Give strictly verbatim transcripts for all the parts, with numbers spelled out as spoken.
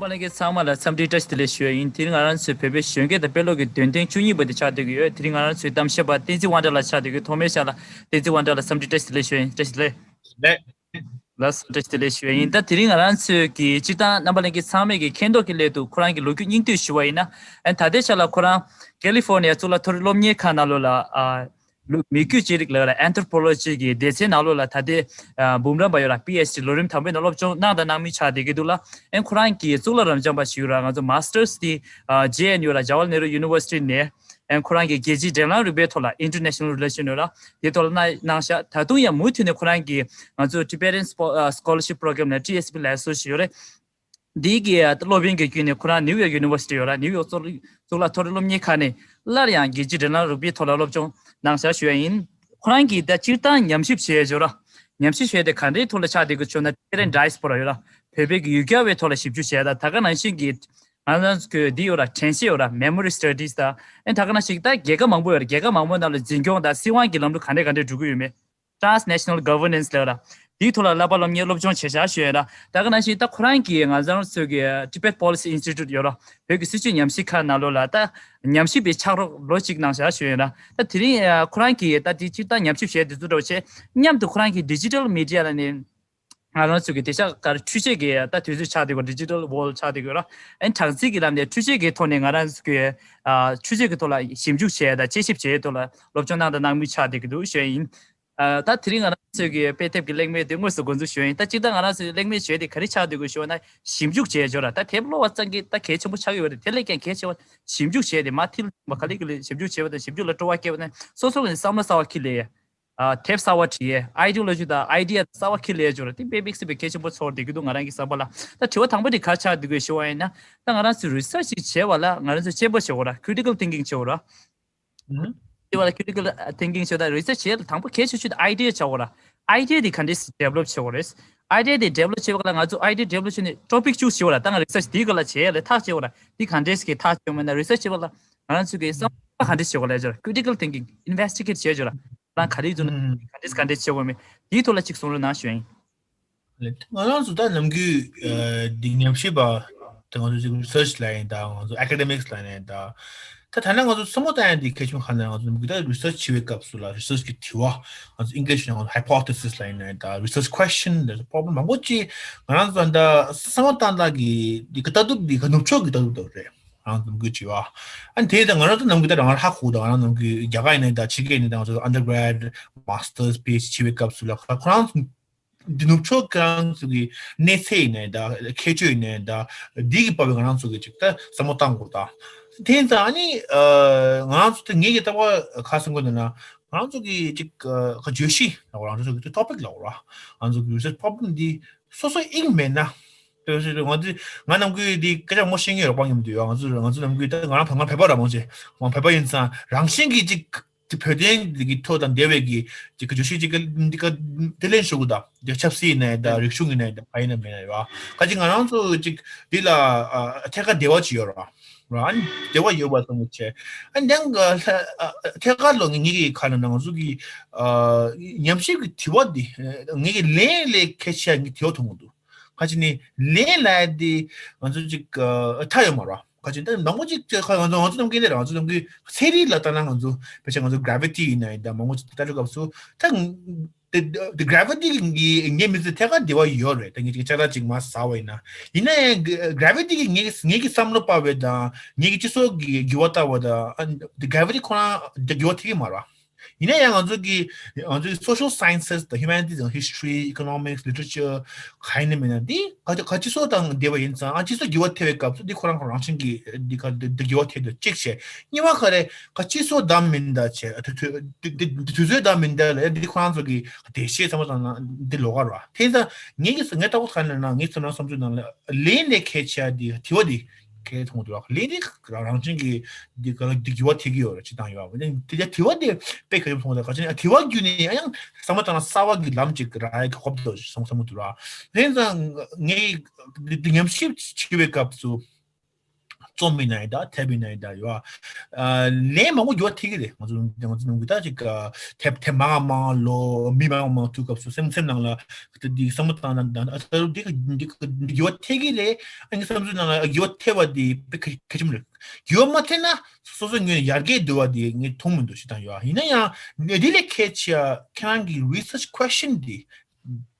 པ་ལྷན་རྒྱས་ཚང་མ་ལ་འཚམས་འདྲི་བཀྲ་ཤིས་བདེ་ལེགས་ཞུ་ཡ་ཡིན། དེ་རིང་ང་རང་ཚོའི་བོད་པའི་གཞོན་སྐྱེས་དང་དཔེ་ཀློག་གི་འདོན་ཐེངས་བཅུ་གཉིས་པ་དེ་ཆགས་བསྡད་ཀྱི་ཡོད། དེ་རིང་ང་རང་ཚོའི་གཏམ་བཤད་པ་བསྟན་འཛིན་དབང་གྲགས་ལགས་ཆགས་བསྡད་ཀྱི་ཡོད། ཐོག་མའི་ཆ་ལ་བསྟན་འཛིན་དབང་གྲགས་ལགས་འཚམས་འདྲི་བཀྲ་ཤིས་བདེ་ལེགས་ཞུ་ཡ་ཡིན། བཀྲ་ཤིས་བདེ་ལེགས། ལགས་སོ། བཀྲ་ཤིས་བདེ་ལེགས་ཞུ་ཡ་ཡིན། ད་དེ་རིང་ང་རང་ཚོའི་གི་སྤྱིར་བཏང་རྣམ་པ་ལྷན་རྒྱས་ཚང་མས་ཀྱི་མཁྱེན་རྟོགས་ཀྱི་སླད་དུ་ཁོ་རང་གི་ལོ་རྒྱུས་སྙིང་བསྡུས་ཞུ་བ་ཡིན་ན། ཨ་ད་ལྟའི་ཆ་ལ་ཁོ་རང་ཀེ་ལི་ཧྥོར་ནི་ཡ་གཙུག་ལག་མཐོ་རིམ་སློབ་གཉེར་ཁང་ནང་ལོགས་ལ་ཨ་ལུ་མི་རྒྱུད་ཅེས་རིག་ལབ་ཡ་ལ་Anthropology གི་སྡེ་ཚན་ནང་ལོགས་ལ་ད་ལྟའི་ཨ་འབུམ་རམས་པ་ཡོད་ལ་པི་ཨེཆ་ཌི་ལོ་རིམ་དང་པོའི་ནང་སློབ་སྦྱོང་གནང་དང་གནང་མུས་ཆགས་བསྡད་ཀྱི་འདུག་ལ། ཨེ་ཁོ་རང་གི་གཙུག་ལག་རབ་འབྱམས་པ་ཞིག་ཡོད་ལ། ང་ཚོ་Masters དེ་ཨ་ཇེ་ཨེན་ཡུ་ལ་Jawaharlal Nehru University ནས། ཨེ་ཁོ་རང་གི་རྒྱལ་སྤྱིའི་འབྲེལ་ལམ་རིག་པའི་ཐོག་ལ་International Relation ཡོད་ལ། དེའི་ཐོག་ལ་གནང་གནང་ཤག་ད་དུང་ཡང་མུ་མཐུད་ནས་ཁོ་རང་གི་ང་ཚོ་Tibetan Spo- ཨ་Scholarship Program ནས་ཊི་ཨེས་པི་ལབ་སྲོལ་ཞིག་ཡོད་རེད། འདི་གི་ཨ་སློབ་དཔོན་གྱི་བརྒྱུད་ནས་ཁོ་རང་New York University ཡོད་ར། New York གཙུག་གཙུག་ལག་མཐོ་རིམ་སློབ་གཉེར་ཁང་ནས་སླར་ཡང་རྒྱལ་སྤྱིའི་འབྲེལ་ལམ་རིག་པའི་ཐོག་ལ་སློབ་སྦྱོང་གནང་བཞག་ཞུ་ཡ་ཡིན། ཁོ་རང་གིས་ད་སྤྱིར་བཏང་ཉམས་ཞིབ་བྱས་ཡོད་ར། ཉམས་ཞིབ་བྱས་ཏེ་ག་འདྲའི་ཐོག་ལ་ཆགས་བསྡད་ཀྱི་ཆོག་ན། Tibetan Diaspora ཡོད་ར། བོད་པའི་གི་ཡུལ་གྱར་བའི་ཐོག་ལ་ཞིབ་འཇུག་བྱས་ད། ད་ག་ནང་བཞིན་གྱི་ང་རང་ཚོ་གི་འདི་ཡོད་ར། དྲན་ཤེས་ཡོད་ར། Memory Studies ད། ཨེ་ད་ག་ནང་བཞིན་ད་རྒྱལ་ཁབ་མང་པོ་ཡོད་ར། རྒྱལ་ཁབ་མང་པོའི་ནང་ལ་འཛིན་སྐྱོང་དང་སྲིད་དབང་གི་ལམ་ལུགས་ག་འདྲ་ག་འདྲ་འགྲོ་གི་ཡོད་མེད། Transnational Governance ལབ་ར། དེའི་ཐོག་ལ་བསླབ་པ་སློབ་གཉེར་སློབ་སྦྱོང་བྱེད་བཞག་ཞུ་ཡ་ར། ད་ག་ནང་བཞིན་ད་ཁོ་རང་གིས་ང་རང་ཚོ་གི་Tibet Policy Institute ཡོད་ར། བོད་ཀྱི་སྲིད་བྱུས་ཉམས་ཞིབ་ཁང་ནང་ལོགས་ལ་ད་ཉམས་ཞིབ་པའི་ཕྱག་རོགས་ལོ་གཅིག་གནང་བཞག་ཞུ་ཡ་ར། ད་དེ་རིང་ཁོ་རང་གིས་ད་དེ་སྤྱིར་བཏང་ཉམས་ཞིབ་བྱས་དེ་ཚོ་འདྲ་བོ་བྱས། མཉམ་དུ་ཁོ་རང་གིས་Digital Media ལ་ནི། ང་རང་ཚོ་གི་དེ་ཤག་གར་འཕྲུལ་ཆས་ཀྱི་ད་དུས་ཚོད་ཆགས་བསྡད་པ། Digital World ཆགས་བསྡད་ཀྱི་ཡོད་ར། ཨན་གྲངས་རྩིས་ཀྱི་ལམ་ནས་འཕྲུལ་ཆས་ཀྱི་ཐོག་ནས་ང་རང་ཚོ་གི་ཨ་འཕྲུལ་ཆས་ཀྱི་ཐོག་ལ་ཞིབ་འཇུག་བྱས་དང་དཔྱད་ཞིབ་བྱས་ཐོག་ལ་སློབ་སྦྱོང་གནང་དང་གནང་མུས་ཆགས་བསྡད་ཀྱི་འདུག་ཞུ་ཡ་ཡིན། ཨ་ད་དེ་རིང་ང་རང་ཚོ་གི་དཔེ་དེབ་ཀྱི་གླེང་མོལ་དེ་དངོས་སུ་འགོ་འཛུགས་ཞུ་ཡ་ཡིན། ད་སྤྱིར་བཏང་ང་རང་ཚོའི་གླེང་མོལ་བྱས་ཏེ་ག་རེ་ཆགས་བསྡད་ཀྱི་ཞུ་བ་ན། ཞིབ་འཇུག་བྱས་ཡོད་ར། ད་དེབ་ཀློག་པ་ཙམ་གྱིས་ད་གལ་ཆེན་པོ་ཆགས་ཀྱི་ཡོད་རེད། དེ་ལས་ཀྱང་གལ་ཆེ་བ་ཞིབ་འཇུག་བྱས་ཏེ་མ་མཐིལ་མ་ག་ལེ་ག་ལེ་ཞིབ་འཇུག་བྱས་པ་དང་ཞིབ་འཇུག་ལ་སྤྲོ་བ་སྐྱེས་པ་ན་སོ་སོ་གི་བསམ་བློ་གསར་བ་འཁྱེར་ལས་ཡ། ཨ་དེབ་གསར་བ་བྲིས་ཡས། Ideology དང་Idea གསར་བ་འཁྱེར་ལས་ཡས་ཅོག་ར། དེ་དཔེ་དམིགས་བསལ་བའི་གལ་ཆེན་པོ་ཚོར་བསྡད་ཀྱི་འདུག་ང་རང་གི་བསམ་པ་ལ། ད་དྲི་བ་དང་པོ་དེ་ག་ཆགས་འདུག་གི་ཞུ་བ་ཡིན་ན། ད་ང་རང་ཚོས་Research ཅིག་བྱས་པ་ལ་ང་རང་ཚོས་དཔྱད་པ་བྱེད་དགོས་ར། Critical Thinking བྱེད་དགོས་ར། ཨུ་དེ་བ་ལ་Critical Thinking བྱེད་ད་Research བྱེད་ཡས་ལ་དང་པོ་གལ་ཆེ་ཤོས་དེ་Idea བྱ་དགོས་ར། Idea དེ་ག་འདྲས་Develop བྱེད་དགོས་རེད། Idea དེ་Develop བྱེད་པ་ལ་ང་ཚོ་Idea Develop བྱེད་ནས་Topic Choose བྱེད་དགོས་ར། ད་ང་Research དེའི་སྐོར་ལ་བྱེད་ཡས་ལ་ཐག་བཅད་དགོས་ར། དེ་ག་འདྲས་ཀྱི་ཐག་བཅད་མིན་ན་Research བྱེད་པ་ལ་ང་རང་ཚོ་གི་བསམ་བློ་ག་འདྲས་བྱེད་དགོས་ལ་ཅོག་ར། Critical Thinking Investigate བྱེད་ཅོག་ར། རང་ག་རེ་བཟོ་ན་ག་འདྲས་ག་འདྲས་བྱེད་དགོས་མེད། དེའི་ཐོག་ལ་ཅིག་གསུང་རོགས་གནང་ཞུ་ཡིན། ང་རང་ཚོ་ད་ནམ་རྒྱུན་འདི་ཉམས་ཞིབ་པ་དེ་ང་ཚོ་ཅིག་Research ལ་ཡིན་ད། ང་ཚོ་Academics ལ་ཡིན་ད། ད་ཐ་ན་ང་ཚོ་བསམ་བློ་བཏང་ཡ་འདི་གལ་ཆེན་པོ་ག་ན་ང་ཚོ་ནམ་རྒྱུན་ད་Research བྱེད་པའི་སྐབས་སུ་ལ་Research གི་དྲི་བ། ང་ཚོ་English ནང་ང་ཚོ་Hypothesis ལ་ཡིན་ད། Research Question དེ་Problem མང་པོ་ཅིག་ང་རང་ཚོ་ད་བསམ་བློ་བཏང་སྟངས་ཀྱི་འདི་གི་ལྟ་གྲུབ་འདི་ག་ནུབ་ཕྱོགས་ཀྱི་ལྟ་གྲུབ་ལྟ་བུ་རེད། ང་ཚོ་ནམ་རྒྱུན་བྱེད་པ། ཨ་ནི་དེ་ད་ང་རང་ཚོ་ནམ་རྒྱུན་ད་རང་ཧ་གོ་ད། ང་རང་ནམ་རྒྱུན་རྒྱ་གར་ཡིན་ནའི་ད་ཕྱི་རྒྱལ་ཡིན་ནའི་ད་ང་ཚོ་Undergrad Masters PhD བྱེད་པའི་སྐབས་སུ་ལ་ཁོ་རང་འདི་ནུབ་ཕྱོགས་ཁོ་རང་ཚོ་གི་གནས་ཚད་ཡིན་ནའི་ད་ཁྱད་ཆོས་ཡིན་ནའི་ད་འདི་གི་བབ་པའི་ང་རང་ཚོ་གི་ཅིག་ད་བསམ་བློ་བཏང་དགོས་ད། དེ་ཡིན་ཙང་ཨ་ནི་ང་རང་ཚོ་ད་ངེད་ཀྱི་ལྟ་བ་ག་བསམ་གི་འདུག་ན། ང་རང་ཚོ་གི་ཅིག་ག་བརྗོད་གཞི་ལ་ང་རང་ཚོ་གི་Topic ལ་འོ་ར། ང་ཚོ་གི་Research Problem འདི་སོ་སོ་དབྱིངས་མེད་ན། དེ་བཞིན་ང་ཚོ་ང་ནམ་རྒྱུན་འདི་སྐད་ཆ་མོ་བཤད་མཁན་རོགས་པ་མཉམ་དུ་ཡོད། ང་ཚོ་ང་ཚོ་ནམ་རྒྱུན་ད་ང་རང་བོད་ང་བོད་པ་ར་མང་ཆེ་ང་བོད་པ་ཡིན་ཙང་རང་བཞིན་གྱིས་ཅིག་ཅིག་བོད་དོན་འདི་གི་ཐོག་དང་འབྲེལ་བའི་གི་ཅིག་གི་བརྗོད་གཞི་ཅིག་གི་འདི་ག་དེ་ལེན་ཞུ་གི་ད། འདི་ཆབ་སྲིད་ཡིན་ནའི་ད་རིག་གཞུང་ཡིན་ནའི་ད་ག་ཡིན་ན་མིན་ན་ཡོད། ཁ་ཅིག་ང་རང་ཚོ་ཅིག་འདི་ལ་ཨ་ཐད་ཀར་འབྲེལ་བ་ཅིག་ཡོད་ར། ར་ཨ་ནི་འབྲེལ་བ་ཡོད་པ་བསམ་གི་བྱས། ཨ་ནི་ཡང་ཨ་ཐད་ཀར་ལོ་ངེད་ཀྱི་ཁ་ན་ང་ཚོ་གི་ཨ་ཉམས་ཞིབ་ཀྱི་དྲི་བ་འདི་ངེད་ཀྱི་ལན་ལས་གལ་ཆེ་ཡ་ངའི་དྲི་བ་མཐོང་གི་འདུག་ཁ་ཅིག་ནི་ལན་ལ་ཡ་འདི་ང་ཚོ་ཅིག་ཨ་མཐའ་ཡོད་མ་ར། ཁ་ཅིག་ད་མང་པོ་ཅིག་ཁ་ང་ཚོ་ང་ཚོ་ནམ་རྒྱུན་ནས་ར་ང་ཚོ་ནམ་རྒྱུན་ཚན་རིག་ལ་ལྟ་ན་ང་ཚོ་ཕལ་ཆེར་ང་ཚོ་Gravity ཡིན་ན་ཡིན་ད་མང་པོ་ཅིག་ལྟ་དུས་སྐབས་སུ་ད་དེ་དེ་Gravity གི་ངའི་མི་ཚེ་ཐད་ཀར་འབྲེལ་བ་ཡོད་རེད། ད་ངས་ཅིག་ཅ་ལག་ཅིག་མར་ཟ་བ་ཡིན་ན། ཡིན་ན་ཡང་Gravity གི་ངའི་ངའི་གི་བསམ་བློ་སྤར་བའི་དང་ངའི་གི་སྤྱི་ཚོགས་ཀྱི་འགྱུར་བ་ལྟ་བ་དང་ཨ་དེ་Gravity ཁོ་རང་དེ་འགྱུར་བ་ཐེབས་ཀྱི་མ་རེད། ཡིན་ན་ཡང་ང་ཚོ་གི་ང་ཚོ་གི་Social Sciences དང་Humanities དང་History, Economics, Literature ག་ཡིན་ན་མིན་ན་འདི་ག་ག་སྤྱི་ཚོགས་དང་འབྲེལ་བ་ཡིན་ཙང་ཨ་སྤྱི་ཚོགས་འགྱུར་བ་ཐེབས་པའི་སྐབས་སུ་འདི་ཁོ་རང་ཁོ་རང་བཞིན་གྱི་འདི་ག་འདི་འགྱུར་བ་ཐེབས་འདུག་གཅིག་བྱས། གཉིས་པ་ག་རེ་ག་སྤྱི་ཚོགས་དང་མིན་ད་བྱས་དུས་ཚོད་དུས་ཚོད་དང་མིན་ད་ལ་འདི་ཁོ་རང་ཚོ་གི་བདེ་གཤེགས་ཚང་མ་ཚང་ན་འདི་ལོགས་ཀ་ར། དེ་ཙང་ངེད་ཀྱི་ངའི་ལྟ་བ་ཁ་ནས་ན་ངའི་ཚོ་ནང་བསམ་ཚུལ་ནང་ལ་ལན་ལས་ཁྱད་ཆེ་ཡ་འདི་དྲི་བ་འདི་གལ་མཐོང་འདུག་ལ་ལན་འདི་རང་བཞིན་གྱི་འདི་ག་ལ་འདི་འགྱུར་བ་ཐེབས་ཀྱི་ཡོད་ར་ཅི་དང་ཡོད་བ་དེ་དེ་དྲི་བ་འདི་དཔེ་གལ་མཐོང་ད་ག་ཅི་ན་དྲི་བ་བརྒྱུད་ནས་ཡང་བསམ་བློ་བཏང་ན་གསར་བ་གི་ལམ་ཅིག་རག་ཡ་གི་ཧོབ་ཏེ་སོང་བསམ་གྱི་འདུག་ར། དེ་ཙང་ངས་འདི་ཉམས་ཞིབ་བྱེད་པའི་སྐབས་སུ། རྩོམ་མི་ནང་ཡིན་ད་དེབ་ཡིན་ནང་ཡིན་ད་ཡོད་ཨ། ལན་མང་པོ་འགྱུར་བ་ཐེབས་ཀྱི་རེད། ང་ཚོ་ང་ཚོ་ནང་གི་ད་ཅིག་དེབ་དེབ་མང་མང་ལོ་མི་མང་མང་ཐུག་སྐབས་སུ་སེམས་སེམས་ནང་ལ་ད་འདི་བསམ་བློ་བཏང་ན་ད་ད་འདི་འགྱུར་བ་ཐེབས་ཀྱི་རེད། ཨ་ནི་བསམ་ཚུལ་ནང་ལ་འགྱུར་བ་ཐེབས་པ་འདི་དཔེ་གལ་ཆེན་པོ་རེད། འགྱུར་བ་མ་ཐེབས་ན་སོ་སོ་ངོས་ནས་ཡར་རྒྱས་འགྲོ་བ་འདི་ངས་མཐོང་མི་འདུག་ཞེས་དང་ཡོད་ཨ། ཡིན་ན་ཡང་འདི་ལས་གལ་ཆེ་ཨ་ཁྱེད་རང་གི་research question འདི།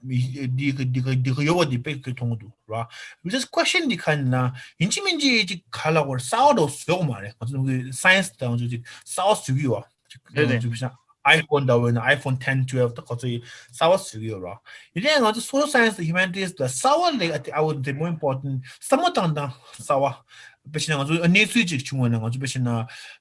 འདི་གི་འདི་གི་འདི་གི་ཡོད་པ་འདི་དཔེ་གི་མཐོང་གི་འདུག་ར། Research question འདི་ག་ན་ཡིན་གཅིག་མིན་གཅིག་ཅིག་ག་ལ་གོ་རེ་གསར་པ་འདྲ་བོ་བཟོ་གི་མ་རེད། ང་ཚོ་གི་science དང་ང་ཚོ་ཅིག་གསར་པ་བཟོ་གི་ཡོད་པ། ཅིག་ང་ཚོ་བྱས་ན་iPhone འདྲ་བོ་ཡིན་ན་iPhone ten twelve ད་ག་ཚོད་གསར་པ་བཟོ་གི་ཡོད་ར། ཡིན་ནའི་ང་ཚོ་social science དང་humanities ལ་གསར་པ་ལས་I would say more important བསམ་བློ་བཏང་སྟངས་གསར་པ། དཔེ་བྱས་ན་ང་ཚོ་གནས་ཚུལ་ཅིག་བྱུང་བ་ན་ང་ཚོ་དཔེ་བྱས་ན་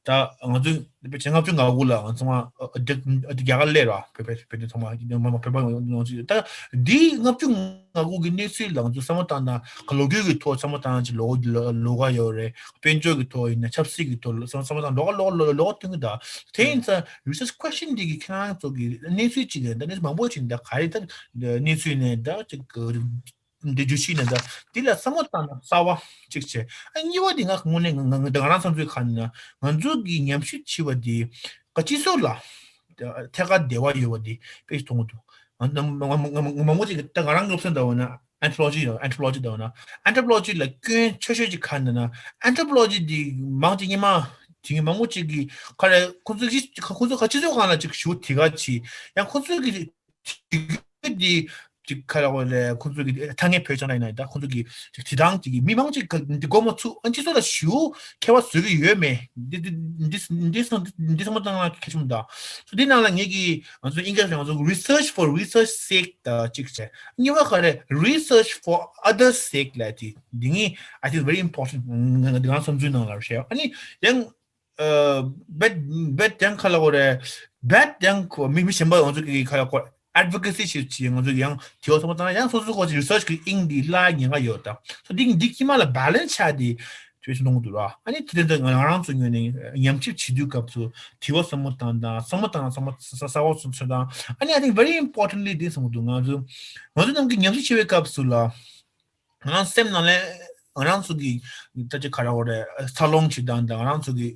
ད་ང་ཚོ་དཔེ་བྱས་ན་ལྔ་བཅུ་ང་དགུ་ལ་ང་ཚོ་ང་རྒྱ་གར་སླེབས་ར། བོད་པ་བོད་པ་ཚང་མ་བོད་པ་ང་ཚོ་ད་འདི་ལྔ་བཅུ་ང་དགུ་གི་གནས་ཚུལ་ལ་ང་ཚོ་བསམ་བློ་བཏང་ན་ལོ་རྒྱུས་ཀྱི་ཐོག་བསམ་བློ་བཏང་ཅིག་ལོ་ལོ་ག་ཡོད་རེད། དཔལ་འབྱོར་གྱི་ཐོག་ཡིན་ན་ཆབ་སྲིད་ཀྱི་ཐོག་བསམ་བློ་བཏང་ལོ་ག་ལོ་ག་ལོ་ག་ལོ་ག་སྟོན་གྱི་ད་དེ་ཡིན་ཙང་research question འདི་གི་ཁྱེད་རང་ཚོ་གི་གནས་ཚུལ་ཅིག་ཡིན་ད་གནས་ཚུལ་མང་པོ་ཅིག་ད་ག་རེ་ད་གནས་ཚུལ་ནས་ད་ཅིག་འདི་བརྗོད་གཞི་ནས་ད་འདི་ལ་བསམ་བློ་བཏང་ན་གསར་པ་གཅིག་བྱས། ཨ་གཉིས་པ་འདི་ང་དངོས་གནས་ང་ང་ང་རང་བསམ་ཚུལ་ག་ནས་ན་ང་ཚོ་གི་ཉམས་ཞིབ་བྱེད་པ་འདི་ག་སྤྱི་ཚོགས་ལ་ཐད་ཀར་འབྲེལ་བ་ཡོད་པ་འདི་དཔེ་མཐོང་གི་འདུག་ང་ང་ང་ང་ང་མང་པོ་ཅིག་ད་ང་རང་སློབ་ཚན་འདྲ་བོ་ན་anthropology ཡོད། Anthropology འདྲ་བོ་ན་anthropology ལ་སྐྱོན་ཆེ་ཤོས་ཅིག་ག་ནས་ན་anthropology འདི་མང་ཅིག་སྔོན་མ་དེ་མང་པོ་ཅིག་གི་ག་རེ་ཁོ་ཚོ་གི་ཁོ་ཚོ་ག་སྤྱི་ཚོགས་སྒང་ལ་ཅིག་ཞུ་དེ་ག་ཅིག་ཡང་ཁོ་ཚོ་གི་དེ་གི་འདི་ཅིག་ཁ་ལ་བ་ལས་ཁོང་ཚོ་གི་ཐ་སྙད་བོད་ཅང་ལ་ཡིན་ན་ད་ཁོང་ཚོ་གི་ཅིག་དེ་དང་ཅིག་གི་མི་མང་ཅིག་གི་འདི་གོ་མ་ཚུགས་ཨ་ཅི་ཚོ་ལ་ཞུ་ཁྱད་པར་བཟོ་གི་ཡོད་མེད་འདི་འདི་འདི་འདི་སང་འདི་སང་མ་ཏང་ལ་ཁྱད་ཆུང་ད་སོ་འདི་ནང་ལ་ངེད་ཀྱི་ང་ཚོ་ཨིན་སྐད་ང་ཚོ་research for research sake ད་ཅིག་བྱས་གཉིས་པ་ག་རེ་research for others sake ལ་དེ་འདི་ངས་I think very important ང་ང་འདི་ང་བསམ་ཚུལ་ནང་ལ་བཤད་ཨ་ནི་ཡང་བེད་བེད་ཡང་ཁ་ལ་གོ་རེ། བེད་ཡང་ཁོ་མི་མི་གཞན་པ་ང་ཚོ་གི་ཁ་ལ་གོ་advocacy བྱེད་ཅིག་ང་ཚོ་ཡང་དེ་བ་ཚང་མ་དང་ཡང་སོ་སོ་གོ་ཅིག་research གི་དབྱིངས་འདི་ལ་ཉེན་ཁ་ཡོད་ད། སོ་འདི་འདི་ཁྱི་མ་ལ་balance བྱ་དེ་དུས་སུ་གནོང་འདུག་ར། ཨ་ནི་དེ་དེ་ང་རང་ཚོ་ངོས་ནས་ཉམས་ཞིབ་བྱེད་དུས་སྐབས་སུ་དེ་བ་བསམ་བློ་བཏང་དང་བསམ་བློ་བཏང་ན་བསམ་བློ་ས་ས་བ་སོ་ཚོད་དང་ཨ་ནི་I think very importantly དེ་བསམ་གི་འདུག་ང་ཚོ་ང་ཚོ་རྣམས་ཀྱི་ཉམས་ཞིབ་བྱེད་པའི་སྐབས་སུ་ལ། ང་རང་སེམས་ནང་ལ་ང་རང་ཚོ་གི་ད་ཅི་ག་རེ་བ་རེད་འཚར་ལོངས་བྱེད་སྟངས་དང་ང་རང་ཚོ་གི་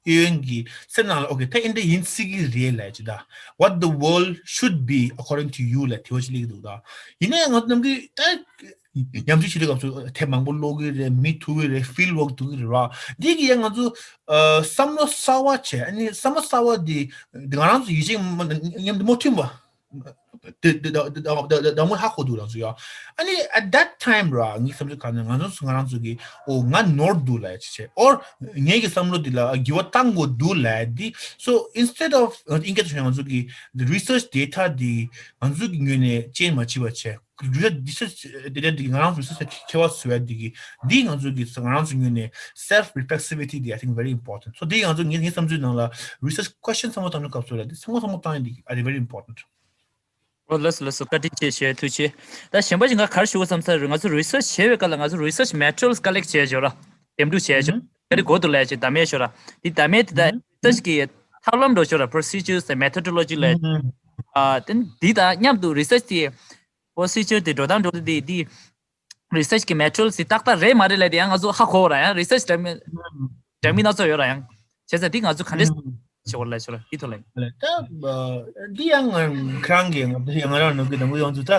གཡས་གཡོན་གྱི་སེམས་ནང་ལ་okay ད་ཨིན་འདྲ་ཡིན་སྲིད་ཀྱི་རེད་ལབ་ཅིག་ད། What the world should be according to you ལབ་དེ་བ་ཅིག་སླེབས་ཀྱི་འདུག་ད། ཡིན་ན་ཡང་ང་ཚོ་ནམ་རྒྱུན་ད་ཉམས་ཞིབ་བྱེད་དུས་སྐབས་སུ་དེབ་མང་པོ་ཀློག་གི་རེད། མི་ཐུག་གི་རེད། field work ཐུག་གི་རེད་བ། འདི་གི་ཡང་ང་ཚོ་བསམ་བློ་གསར་བ་བྱས་ཨ་ནི་བསམ་བློ་གསར་བ་འདི་ང་རང་ཚོ་ཡིད་ཆེས་མཉམ་དུ་མ་མཐུན་པ། དེ་དེ་དེ་དེ་དེ་དེ་མོ་ཧ་གོ་འདུག་ལགས་སོ་ཡ། ཨ་ནི་at that time ར་ངའི་བསམ་ཚུལ་ག་ནས་ང་ཚོ་ང་རང་ཚོ་གི་ཨོ་ང་ནོར་འདུག་ལབ་ཅིག་བྱས། or ངེད་ཀྱི་བསམ་བློ་འདི་ལ་འགྱུར་བ་གཏང་དགོས་འདུག་ལབ་འདི། so instead of ཨིན་སྐད་དུ་ང་ཚོ་གི་research data འདི་ང་ཚོ་གི་ངོས་ནས་change མ་བྱེད་པ་བྱས། research research data འདི་ང་རང་ཚོ་research ཁྱད་པར་བཟོ་ཡ་འདི་གི་འདི་ང་ཚོ་གི་ང་རང་ཚོ་ངོས་ནས་self reflexivity འདི་I think very important. so འདི་ང་ཚོ་ངའི་ངའི་བསམ་ཚུལ་ནང་ལ་research question བསམ་བློ་བཏང་སྐབས་སུ་ལ་འདི་བསམ་བློ་བསམ་བློ་བཏང་ཡ་འདི་I think very important. ཨོ་ལགས་སོ་ལགས་སོ། བཀའ་དྲིན་ཆེ་ཞུ་ཐུགས་རྗེ་ཆེ། ད་གཞན་པ་ཞིག་ང་ག་རེ་ཞུ་དགོས་བསམ་ས་རེད། ང་ཚོ་research བྱེད་པའི་སྐབས་ལ་ང་ཚོ་research materials collect བྱས་ཡོད་ར། འདེམས་སྒྲུག་བྱས་ཡོད་ར། ག་རེ་དགོས་འདུག་ལབ་ཅིག་བདམས་ཡས་ཡོད་ར། འདི་བདམས་ཡས་དེ་ད་research གི་ཐབས་ལམ་འདྲ་ཡོད་ར། procedures དང་methodology ལབ། ཨ་དེ་འདི་དང་མཉམ་དུ་research དེ་procedure དེ་འགྲོ་སྟངས་འགྲོ་དེ་དེ་research གི་materials དེ་ཏག་ཏག་རེད་མ་རེད་ལབ་དེ་ཡང་ང་ཚོ་ཧ་གོ་ར། ཡང་research འདྲ་མིན་འདྲ་མིན་སྣ་ཚོགས་ཡོད་ར། ཡང་བྱས་ཙང་འདི་ང་ཚོ་ག་འདྲས་བྱེད་དགོས་ལབ་ཞུ་ར། འདི་ཐོག་ལ་ཡིན། ད་འདི་ཡང་ང་ཁྱེད་རང་གིས་ང་ང་རང་ནང་གི་ནང་གི་ཡོངས་སུ་ད་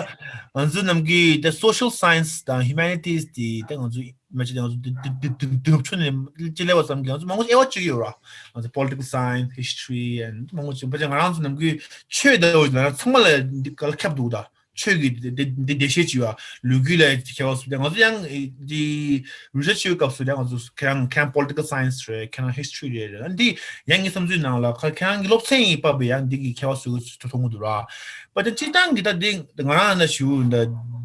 ང་ཚོ་ནང་གི་ད་social science དང་humanities དེ་ད་ང་ཚོ་མ་གཅིག་ད་ང་ཚོ་དུ་དུ་དུ་ཕྱོགས་ནས་ཅི་ལས་པ་ཙམ་གྱི་ང་ཚོ་མང་པོ་དབྱེ་བ་བཅུག་ཡོད་ར། ང་ཚོ་political science, history and མང་པོ་ཅིག་ཕལ་ཆེར་ང་རང་ཚོ་ནང་གི་ཆོས་ད་འོ་ན་ཚང་མ་ལ་འདི་ག་ལ་ཁྱབ་འདུག་ད། ཆོས་ཀྱི་འདི་འདི་འདི་འགྲེལ་བཤད་བྱེད་པ་ལོ་རྒྱུས་ལ་ཁྱད་པར་སུ་ང་ཚོ་ཡང་འདི་research བྱེད་པའི་སྐབས་སུ་ཡང་ང་ཚོ་ཁྱེད་རང་ཁྱེད་རང་political science རེད། ཁྱེད་རང་history རེད། འདི་ཡང་ངའི་བསམ་ཚུལ་ནང་ལ་ཁ་ཁྱེད་རང་གི་སློབ་ཚན་ཡིན་པ་བས་ཡང་འདི་གི་ཁྱད་པར་སུ་མཐོང་གི་འདུག་ར། བ་ད་སྤྱིར་བཏང་གི་ད་འདི་ང་རང་ན་ཞུ་ད་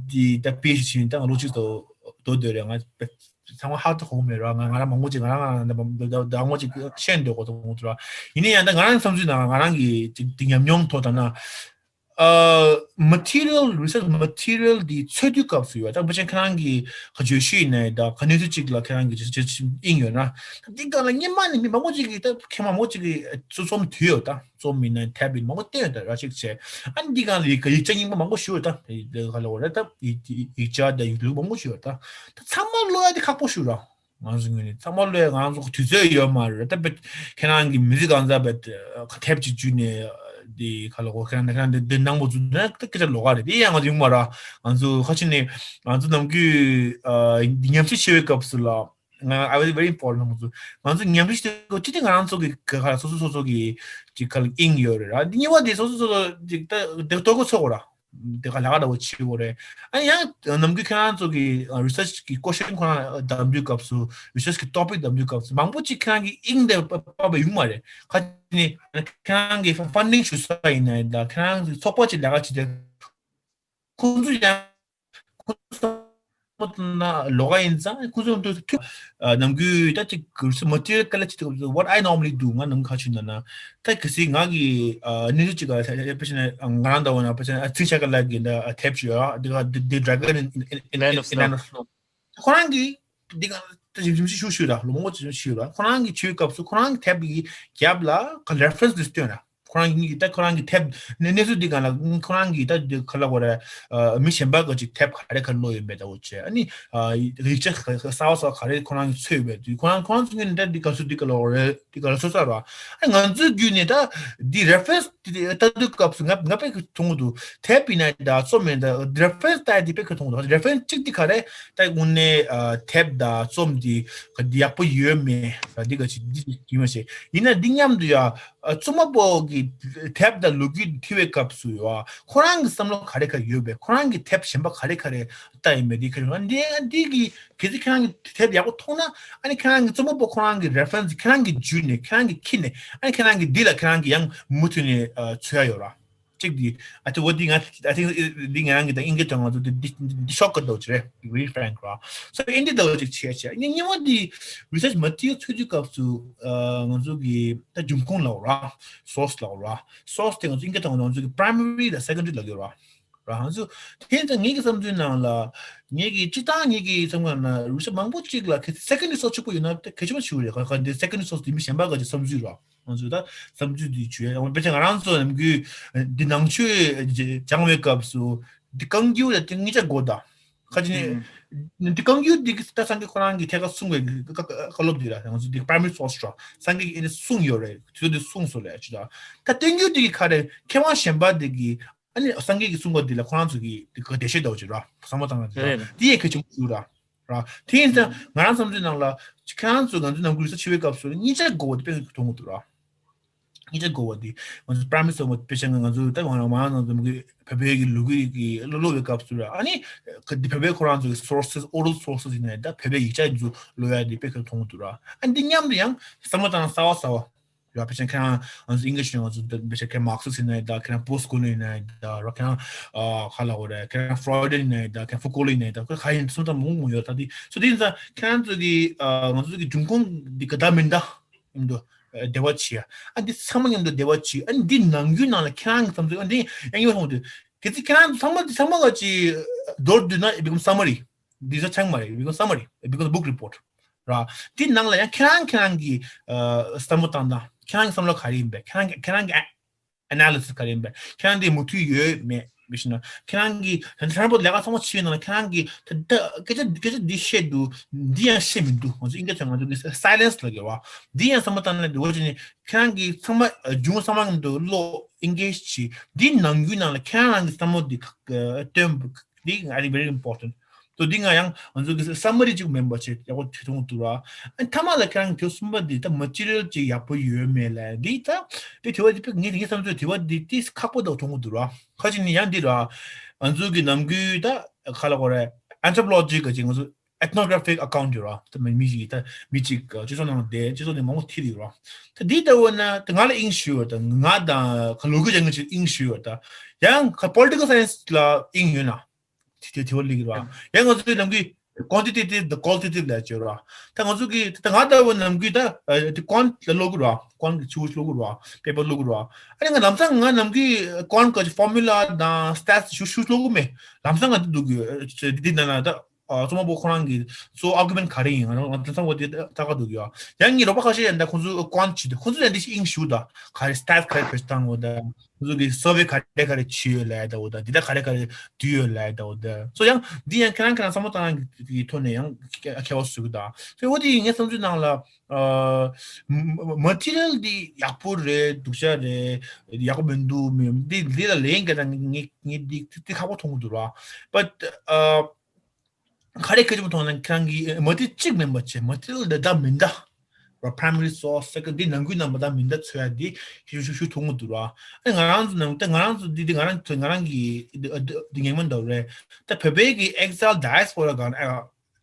འདི་ད་PhD བྱེད་ད་ང་ལོ་གཅིག་ཏུ་དོ་དོ་རེད། ང་ཚང་མ་ཧ་ཏུ་ཧོ་མེད་ར། ང་ང་རང་མང་པོ་ཅིག་ང་རང་ང་རང་ད་མང་པོ་ཅིག་ཤེས་འདོད་གོ་མཐོང་གི་འདུག་ར། ཡིན་ན་ཡང་ད་ང་རང་གི་བསམ་ཚུལ་ནང་ང་རང་གི་འདི་ཉམས་མྱོང་ཐོག་ད་ན། ཨ་material research material འདི་འཚོལ་དུས་སྐབས་སུ་ཡོད་ད་ཕལ་ཆེར་ཁྱེད་རང་གི་བརྗོད་གཞི་ཡིན་ནའི་ད་ག་ནས་ཚུལ་གཅིག་ལ་ཁྱེད་རང་གི་བརྗོད་བརྗོད་དབྱིངས་ཡོད་ན་ད་འདི་སྒང་ལ་སྔོན་མ་ནས་མི་མང་པོ་ཅིག་གིས་ད་མཁས་མང་པོ་ཅིག་གིས་རྩོམ་དུས་ཡོད་ད་རྩོམ་ཡིན་ནའི་དེབ་ཡིན་མང་པོ་བཏོན་ཡོད་ད་ར་ཅིག་བྱས། ཨ་ནི་འདི་སྒང་ལ་ཡིག་ཡིག་ཆ་རྙིང་པ་མང་པོ་ཞིག་ཡོད་ད་ག་ལ་འོ་ར་ད་ཡིག་ཡིག་ཆ་ད་ཡིག་ལུགས་མང་པོ་ཞིག་ཡོད་ད་ད་ཚང་མ་ཀློག་ཡ་དེ་ཁག་པོ་ཞིག་ར། ང་ཚོ་ངོས་ནས་ཚང་མ་ལོས་ང་ཚོ་དུས་ཚོད་ཡོད་མ་རེད། ད་པེ་ཁྱེད་རང་གི་མི་ཚེ་གང་ཚ་པེ་ཐེབས་ཅིག་བརྒྱུད་ནས་དེ་ག་ལ་གོ་ཁྱེད་རང་ཁྱེད་རང་དེ་དེ་ནང་པོ་ཚུད་ན་ད་སྐད་ཆ་ལོགས་ཀ་རེད། དེ་ཡང་ང་ཚོ་ཡོང་མ་ར། ང་ཚོ་ཁ་ཆེ་ནས་ང་ཚོ་ནམ་རྒྱུན་ཉམས་ཞིབ་བྱེད་པའི་སྐབས་སུ་ལ་ང་I was very important ང་ཚོ་ང་ཚོ་ཉམས་ཞིབ་བྱེད་དགོས་ཅི་སྟེ་ང་རང་ཚོ་གི་ག་ལ་སོ་སོ་སོ་སོ་གི་ཅིག་ག་ལ་དབྱིངས་ཡོད་རེད་ར། འདི་གཉིས་པ་དེ་སོ་སོ་སོ་སོ་ཅིག་ད་དེ་ལྟོ་གོ་ཚོད་གོ་ར། དེ་ག་ལ་ག་འདྲ་བོ་བྱེད་དགོས་རེད། ཨ་ཡང་ནམ་རྒྱུན་ཁྱེད་རང་ཚོ་གི་research གི་question ཁོ་རང་བདམས་དུས་སྐབས་སུ་research གི་topic བདམས་དུས་སྐབས་སུ་མང་པོ་ཅིག་ཁྱེད་རང་གི་དབྱིངས་དེ་པ་པ་ཡོང་མ་རེད། ཁ་ཅིག་ནི་ཁྱེད་རང་གི་funding ཞུ་ས་ཡིན་ན་ཡིན་ད་ཁྱེད་རང་གི་ཚོགས་པ་ཅིག་ལས་ཀ་བྱེད་དུས་ཁོང་ཚོ་ཡང་ཁོང་ཚོ་ལོགས་ཀ་ཡིན་ཙང་ཁོང་ཚོ་འདུག་ཐུབ། ནམ་རྒྱུན་ད་ཅིག་གུར་སི་material collect བྱེད་སྐབས་སུ་what I normally do ང་ནམ་ཁ་ཆུ་ན་ན་ད་གི་སི་ང་གི་གནས་ཚུལ་ཅིག་ག་ཕེ་ཤ་ན་ང་རང་ད་འོ་ན་ཕེ་ཤ་ན་ཚིག་ཆ་ག་ལ་གི་ད་ཐེབས་ཞུ་ཡ་འདི་ག་འདི་dragon in in in in ཁོ་རང་གི་འདི་ག་ད་ཞིབ་ཞིབ་ཞུ་ཞུ་ར་ལོ་མོ་ཅིག་ཞུ་ར་ཁོ་རང་གི་ཆུའི་སྐབས་སུ་ཁོ་རང་གི་ཐེབས་གི་རྒྱབ་ལ་ག་reference འདི་སྟོན་ར། ཁོ་རང་གཉིས་ཀྱིས་ད་ཁོ་རང་གི་ཐེབས་ནས་གནས་ཚུལ་འདི་གང་ལ་ཁོ་རང་གིས་ད་འདི་ག་ལ་གོ་རེ་མི་གཞན་པ་ག་ཅིག་ཐེབས་ག་རེ་ག་ལོ་ཡོད་པའི་ད་འོ་ཅེ་ཨ་ནི་ཡིག་ཆ་གསར་བ་གསར་ག་རེ་ཁོ་རང་གིས་འཚོལ་བའི་དུས་ཁོ་རང་ཁོ་རང་ཚོ་ངོས་ནས་ད་འདི་ག་སུ་འདི་ག་ལ་གོ་རེ་འདི་ག་ལ་སོ་ས་ར་ཨ་ང་ཚོའི་བརྒྱུད་ནས་ད་འདི་reference འདི་ལྟ་དུས་སྐབས་སུ་ང་ང་པའི་གི་མཐོང་གི་འདུག་ཐེབས་ཡིན་ན་ད་རྩོམ་ཡིན་ད་reference ལྟ་ཡ་འདི་པའི་གི་མཐོང་གི་འདུག reference གཅིག་འདི་ག་རེ་ད་དངོས་གནས་ཐེབས་ད་རྩོམ་འདི་ག་འདི་ཡག་པོ་ཡོད་མེད་ད་འདི་ག་ཅིག་འདི་ཡིན་མ་ཤེས་ཡིན་ན་འདི་མཉམ་དུ་ཡ། རྩོམ་པ་པོ་གི་དེབ་དང་ལོ་རྒྱུས་འདི་བྲིས་པའི་སྐབས་སུ་ཡོད་ཁོ་རང་གི་བསམ་བློ་ག་རེ་ག་ཡོད་པས་ཁོ་རང་གི་དེབ་གཞན་པ་ག་རེ་ག་རེ་ལྟ་ཡིན་མེད་འདི་ཁ་ཡོད་འདི་འདི་གི་གལ་སྲིད་ཁྱེད་རང་གི་དེབ་ཡག་པོ་མཐོང་ན་ཨ་ནི་ཁྱེད་རང་གི་རྩོམ་པ་པོ་ཁོ་རང་གི་reference ཁྱེད་རང་གི་བརྒྱུད་ནས་ཁྱེད་རང་གི་ཁྱི་ནས་ཨ་ནི་ཁྱེད་རང་གི་འདི་ལ་ཁྱེད་རང་གི་ཡང་མུ་མཐུད་ནས་འཚོལ་ཡ་ཡོད་ར། གཅིག་འདི་ཨ་ཏི་འོ་འདི་ང་ཨ་ཏི་འདི་ང་རང་གི་དང་ཨིན་སྐད་དང་ང་ཚོ་འདི་འདི་འདི་ཤོག་གི་འདུག་ཅེ་རེད་very frank ར། སོ་ཨིན་འདི་འདུག་ཅིག་བྱས་བྱས་ཉིན་ཉིན་མོ་འདི་research material འཚོལ་དུས་སྐབས་སུ་ང་ཚོ་གི་ད་འབྱུང་ཁུངས་ལ་ར་source ལ་ར་source དེ་ང་ཚོ་ཨིན་སྐད་དང་ང་ཚོ་གི་primary དང་secondary ལ་གི་ར། ར་ང་ཚོ་དེ་ཙང་ངེད་ཀྱི་བསམ་ཚུལ་ནང་ལ་ངེད་ཀྱི་སྤྱི་བཏང་ངེད་ཀྱི་བསམ་ཁ་ན་research མང་པོ་ཅིག་ལ་secondary source གཅིག་པོ་ཡོད་ན་ད་གལ་ཆེན་པོ་ཞིག་རེད། ག་ག་འདི་secondary source དེ་མི་གཞན་པ་ག་ཅིག་བསམ་ཚུལ་ར། ང་ཚོས་ད་བསམ་ཚུལ་འདི་བརྗོད་ཡ་དཔེ་ཆ་ང་རང་ཚོ་ནམ་རྒྱུན་འདི་ནང་ཆོས་སྦྱང་བའི་སྐབས་སུ་འདི་རྐང་རྒྱུ་ལ་དེ་ངེད་ཅག་དགོས་ད་ཁ་ཅིག་ནི་འདི་རྐང་རྒྱུ་འདི་གི་ད་སངས་རྒྱས་ཁོ་རང་གི་ཐད་ཀར་གསུངས་པའི་བཀའ་སློབ་འདི་ལ་ང་ཚོ་འདི་primary source ར་སངས་རྒྱས་ཀྱི་ཨེ་ནི་གསུངས་ཡོད་རེད། དུས་ཚོད་འདི་གསུངས་སོ་ལས་ཅི་ད་ད་རྟེན་རྒྱུ་འདི་གི་ཁ་རེ་མཁས་དབང་གཞན་པ་འདི་གི་ཨ་ནི་སངས་རྒྱས་ཀྱི་གསུངས་པ་འདི་ལ་ཁོ་རང་ཚོ་གི་འདི་ག་འགྲེལ་བཤད་འདྲ་བོ་ཅིག་ར་བསམ་བློ་བཏང་ན་འདི་ར་འདི་ཡས་གལ་ཆེན་པོ་ཞིག་ར། ར། དེ་ཡིན་ཙང་ང་རང་བསམ་ཚུལ་ནང་ལ་ཁྱེད་རང་ཚོ་ང་ཚོའི་ནང་ཁུལ་ས་ཆེ་བའི་སྐབས་སུ་གཉིས་ཆ་དགོས་པ་དེ་དཔེ་མཐོང་གི་འདུག་ར། གཉིས་ཆ་དགོས་པ་དེ་ང་ཚོ་primary source དཔེ་ཆ་ང་ཚོ་ད་ང་རང་ང་རང་ཚོ་བོད་པའི་གི་ལོ་རྒྱུས་ཀྱི་ཀློག་པའི་སྐབས་སུ་ར་ཨ་ནི་ག་དེ་བོད་པའི་ཁོ་རང་ཚོ་གི་sources oral sources ཡིན་ན་ད་བོད་པའི་ཡིག་ཆ་ཚོ་ཀློག་ཡ་དེ་དཔེ་ཁག་མཐོང་གི་འདུག་ར། ཨ་འདི་མཉམ་དུ་ཡང་བསམ་བློ་བཏང་ན་གསར་བ་གསར་བ། ཡ་ཕལ་ཆེར་ཁྱེད་རང་ང་ཚོ་ཨིན་ཇི་ནང་ང་ཚོ་ཕལ་ཆེར་ཁྱེད་Marxist ཡིན་ན་ཡིན་ད་ཁྱེད་རང་Postkolonial ཡིན་ན་ཡིན་ད་ར་ཁྱེད་རང་ཨ་ག་ལ་འོ་རེད་ཁྱེད་རང་Freudian ཡིན་ན་ཡིན་ད་ཁྱེད་རང་Foucault ཡིན་ན་ཡིན་ད་ཁོ་ག་ཡིན་སོང་ཙང་མང་པོ་ཡོད་ད་དེ་སོ་དེ་ཡིན་ཙང་ཁྱེད་རང་ཚོ་གི་ཨ་ང་ཚོ་གི་འབྱུང་ཁུངས་འདི་ག་ད་མིན་ད་མཉམ་དུ་འབྲེལ་བ་བྱེད་ཡ་ཨ་འདི་ཚང་མ་མཉམ་དུ་འབྲེལ་བ་བྱེད་ཨ་འདི་ནང་རྒྱུད་ནང་ལ་ཁྱེད་རང་གི་བསམ་ཚུལ་ཨ་འདི་ཡང་ཡོད་ཧོང་དུ་གལ་སྲིད་ཁྱེད་རང་ཚོ་ཚང་མ་འདི་ཚང་མ་ག་ཅི་མདོར་བསྡུས་ན་it becomes summary འདི་ཚོ་ཚང་མ་རེད། It becomes summary. It becomes a book report. ར། དེ་ནང་ལ་ཡང་ཁྱེད་རང་ཁྱེད་རང་གི་ཨ་བསམ་བློ་བཏང་སྟངས་ཁྱེད་རང་གི་བསམ་བློ་ག་རེ་ཡིན་པས་ཁྱེད་རང་གི་ཁྱེད་རང་གི་ཨ་ཨ་ན་ལི་སིས་ག་རེ་ཡིན་པས་ཁྱེད་རང་དེ་མུ་མཐུད་ཡོད་མེད་མི་ཤེས་ན་ཁྱེད་རང་གི་ད་ལྟ་ཚང་པོ་ལས་ཀ་ཚང་མ་བྱས་ཡོད་ན་ཁྱེད་རང་གི་ད་ལྟ་སྐད་ཆ་སྐད་ཆ་འདི་བཤད་འདུག་འདི་ཡང་བཤད་མི་འདུག་ང་ཚོ་ཨིན་སྐད་ཚོད་ང་ཚོ་གི་silence ལ་གི་ར་འདི་ཡང་བསམ་བློ་བཏང་ན་འདི་འོ་ཅི་ནི་ཁྱེད་རང་གི་ཚང་མ་ཨ་རྒྱུན་ཚང་མ་གི་འདུག་ལོ་engage བྱས་འདི་ནང་རྒྱུད་ནང་ལ་ཁྱེད་རང་གི་བསམ་བློ་འདི་ཨ་སྟོན། འདི་I think very important. ཏོ་འདི་ང་ཡང་ང་ཚོ་གི་summary ཅིག་མིན་པ་ཆེ་ཡག་པོ་དེ་མཐོང་འདུག་ར། ཨ་ཐ་མ་ལ་ཁྱེད་རང་གི་དེ་གསུམ་པ་འདི་ད་material ཅིག་ཡག་པོ་ཡོད་མེད་ལ་འདི་ད་དེ་དེ་བ་འདི་ངས་ངའི་བསམ་ཚུལ་དེ་བ་འདི་ཏིས་ཁག་པོ་དག་མཐོང་གི་འདུག་ར། ཁ་ཅིག་ནི་ཡང་འདི་ར་ང་ཚོ་གི་ནམ་རྒྱུན་ད་ག་ལ་གོ་ར་anthropology ག་ཅིག་ང་ཚོ་ethnographic account ཡོད་ར། ད་མི་མི་ཞིག་ད་མི་ཅིག་སྤྱི་ཚོགས་ནང་བསྡད་སྤྱི་ཚོགས་ནས་མང་པོ་ཐིག་ཡོད་ར། ད་འདི་ལྟ་བུ་ན་ད་ང་ལ་དབྱིངས་ཞུ་ཡོད་ད་ང་དང་ག་ལོ་རྒྱུས་ཅན་ཅིག་དབྱིངས་ཞུ་ཡོད་ད་ཡང་ག་political science ལ་དབྱིངས་ཡོད་ན། དེ་དེ་དེ་བ་ལིག་ར། ཡང་ང་ཚོའི་ནམ་གི་quantitative the qualitative ལ་བརྗོད་ར། ད་ང་ཚོ་གི་ད་ང་ལྟ་བུ་ནམ་གི་ད་དེ་quant ལ་ཀློག་གི་ར། quant གི་ཆུ་བོ་ཀློག་གི་ར། paper ཀློག་གི་ར། ཨ་ནི་ང་ལམ་སང་ང་ནམ་གི་quant གི་formula དང་stats ཞུ་ཞུ་ཀློག་གི་མེད། ལམ་སང་ང་འདི་འདུག་གི་འདི་ན་ན་ད་ ཨ་རྩོམ་པ་པོ་ཁོ་རང་གི་གཙོ་བོ་ཨར་གུ་མེན་ག་རེ་ཡིན། ང་རང་དེང་སང་འོ་དེ་ལྟ་ག་འདུག་ཡ། ཡང་ངའི་རོགས་པ་ཁ་ཤས་ཡང་ད་ཁོང་ཚོ་ཀོན་བྱེད་དུས་ཁོང་ཚོ་ཡང་འདི་ཤིག་ཨིང་ཞུ་ད། ག་རེ་སི་ཊེ་ཊས་ག་རེ་བེད་སྤྱོད་བཏང་འོ་ད། ཁོང་ཚོ་གི་སར་ཝེ་ག་རེ་ག་རེ་བྱས་ཡོད་ལབ་ད་འོ་ད། འདི་ལ་ག་རེ་ག་རེ་བསྡུས་ཡོད་ལབ་ད་འོ་ད། སོ་ཡང་འདི་ཡང་ཁྱེད་རང་ཁྱེད་རང་བསམ་བློ་བཏང་གི་ཐོག་ནས་ཡང་ཁྱད་པར་བཟོ་གི་ད། སོ་འོ་དེ་ངའི་བསམ་ཚུལ་ནང་ལ། ཨ་མ་ཊི་རི་ཡལ་འདི་ཡག་པོ་རེད། སྡུག་ཅག་རེད། ཡག་པོ་མི་འདུག་མི་འདི་འདི་ལ་ལན་ག་ད་ངས་ངས་འདི་འདི་ཁག་པོ་མཐོང་གི་འདུག་ར། བཊ་ཨ། ག་རེ་གལ་ཆེན་པོ་མཐོང་ན་ཁྱེད་རང་གི་མ་ཊི་རི་ཡལ་གཅིག་མིན་པ་བྱས། མ་ཊི་རི་ཡལ་འདི་འདྲ་མི་འདྲ་ར། པ་རའི་མ་རི་སོར་སི་སེ་ཀོན་ཌ་རི་ནང་ཁུལ་རྣམ་པ་འདྲ་མི་འདྲ་འཚོལ་ཡ་འདི་ཞུ་ཞུ་ཞུ་མཐོང་གི་འདུག་ར། ཨ་ང་རང་ཚོ་ནང་ད་ང་རང་ཚོ་འདི་འདི་ང་རང་ཚོ་ང་རང་གི་འདི་འདི་འདི་ངེས་མ་འདྲ་བོ་རེད། ད་བོད་པའི་གི་ཨེག་ཟེལ་ཌའི་ཡེ་སི་པོ་ར་སྒང་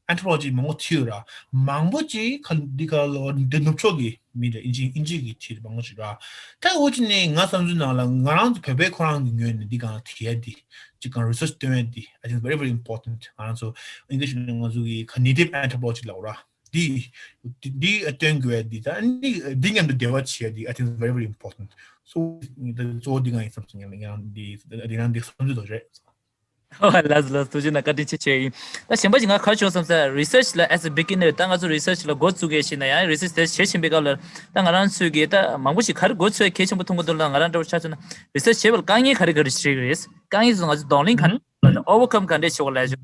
ཨན་ཐྲོ་པོ་ལོ་ཇི་མང་པོ་བྲིས་ཡོད་ར། མང་པོ་ཅིག་ག་འདི་ག་ལོ་འདི་ནུབ་ཕྱོགས་ཀྱི་མི་རེད། ཨིན་ཇི་ཨིན་ཇི་གི་བྲིས་མང་པོ་ཅིག་ར། ད་འོ་ཅི་ནས་ང་བསམ་ཚུལ་ནང་ལ་ང་རང་ཚོ་བོད་པའི་ཁོ་རང་གི་ངོས་ནས་འདི་སྒང་ལ་བྲིས་ཡ་འདི་ཅིག་གང་རི་སར་ཆི་སྟོན་ཡ་འདི་I think very very important. ང་རང་ཚོ་ཨིང་ལིཤ་ནས་ང་ཚོ་གི་ནེ་ཊིབ་ཨན་ཐྲོ་པོ་ལོ་ཇི་ལབ་ར། འདི་འདི་འདི་སྟོན་དགོས་ཡ་འདི་ད་འདི་འདི་མཉམ་དུ་འབྲེལ་བ་བྱེད་ཡ་འདི་I think very very important. So འདི་གཙོ་བོ་འདི་ང་ཡིན་བསམ་སོང་། ཡང་ཡང་འདི་འདི་རང་འདི་བསམ་ཚུལ་དོ་རེད། ལགས་ལགས། ཐུགས་རྗེ་གནང་། བཀའ་དྲིན་ཆེ་ཆེ་ཡིན། ད་གཞན་པ་ཞིག་ང་ག་རེ་བྱུང་བསམ་ས། རི་སར་ཆི་ལ་as a beginner ད་ང་ཚོ་རི་སར་ཆི་ལ་འགོ་བཙུགས་མཁན་ཞིག་ན་ཡང་རི་སར་ཆི་དེ་བྱེད་བཞིན་པའི་སྐབས་ལ་ད་ང་རང་ཚོས་ཀྱི་ད་མང་པོ་ཞིག་ག་རེ་འགོ་ཚུགས་གལ་ཆེན་པོ་མཐོང་གི་འདུག་ལ། ང་རང་འདྲ་བོ་ཆ་མཚོན་ན་རི་སར་ཆི་བྱེད་པ་ལ་དཀའ་ངལ་ག་རེ་ག་རེ་འཕྲད་ཀྱི་རེད། དཀའ་ངལ་སོགས་ང་ཚོ་གདོང་ལེན་ག་འདྲ་ཨོ་ཝར་ཀམ་ག་འདྲ་བྱེད་དགོས་ལབ་ཡ་ཅིག་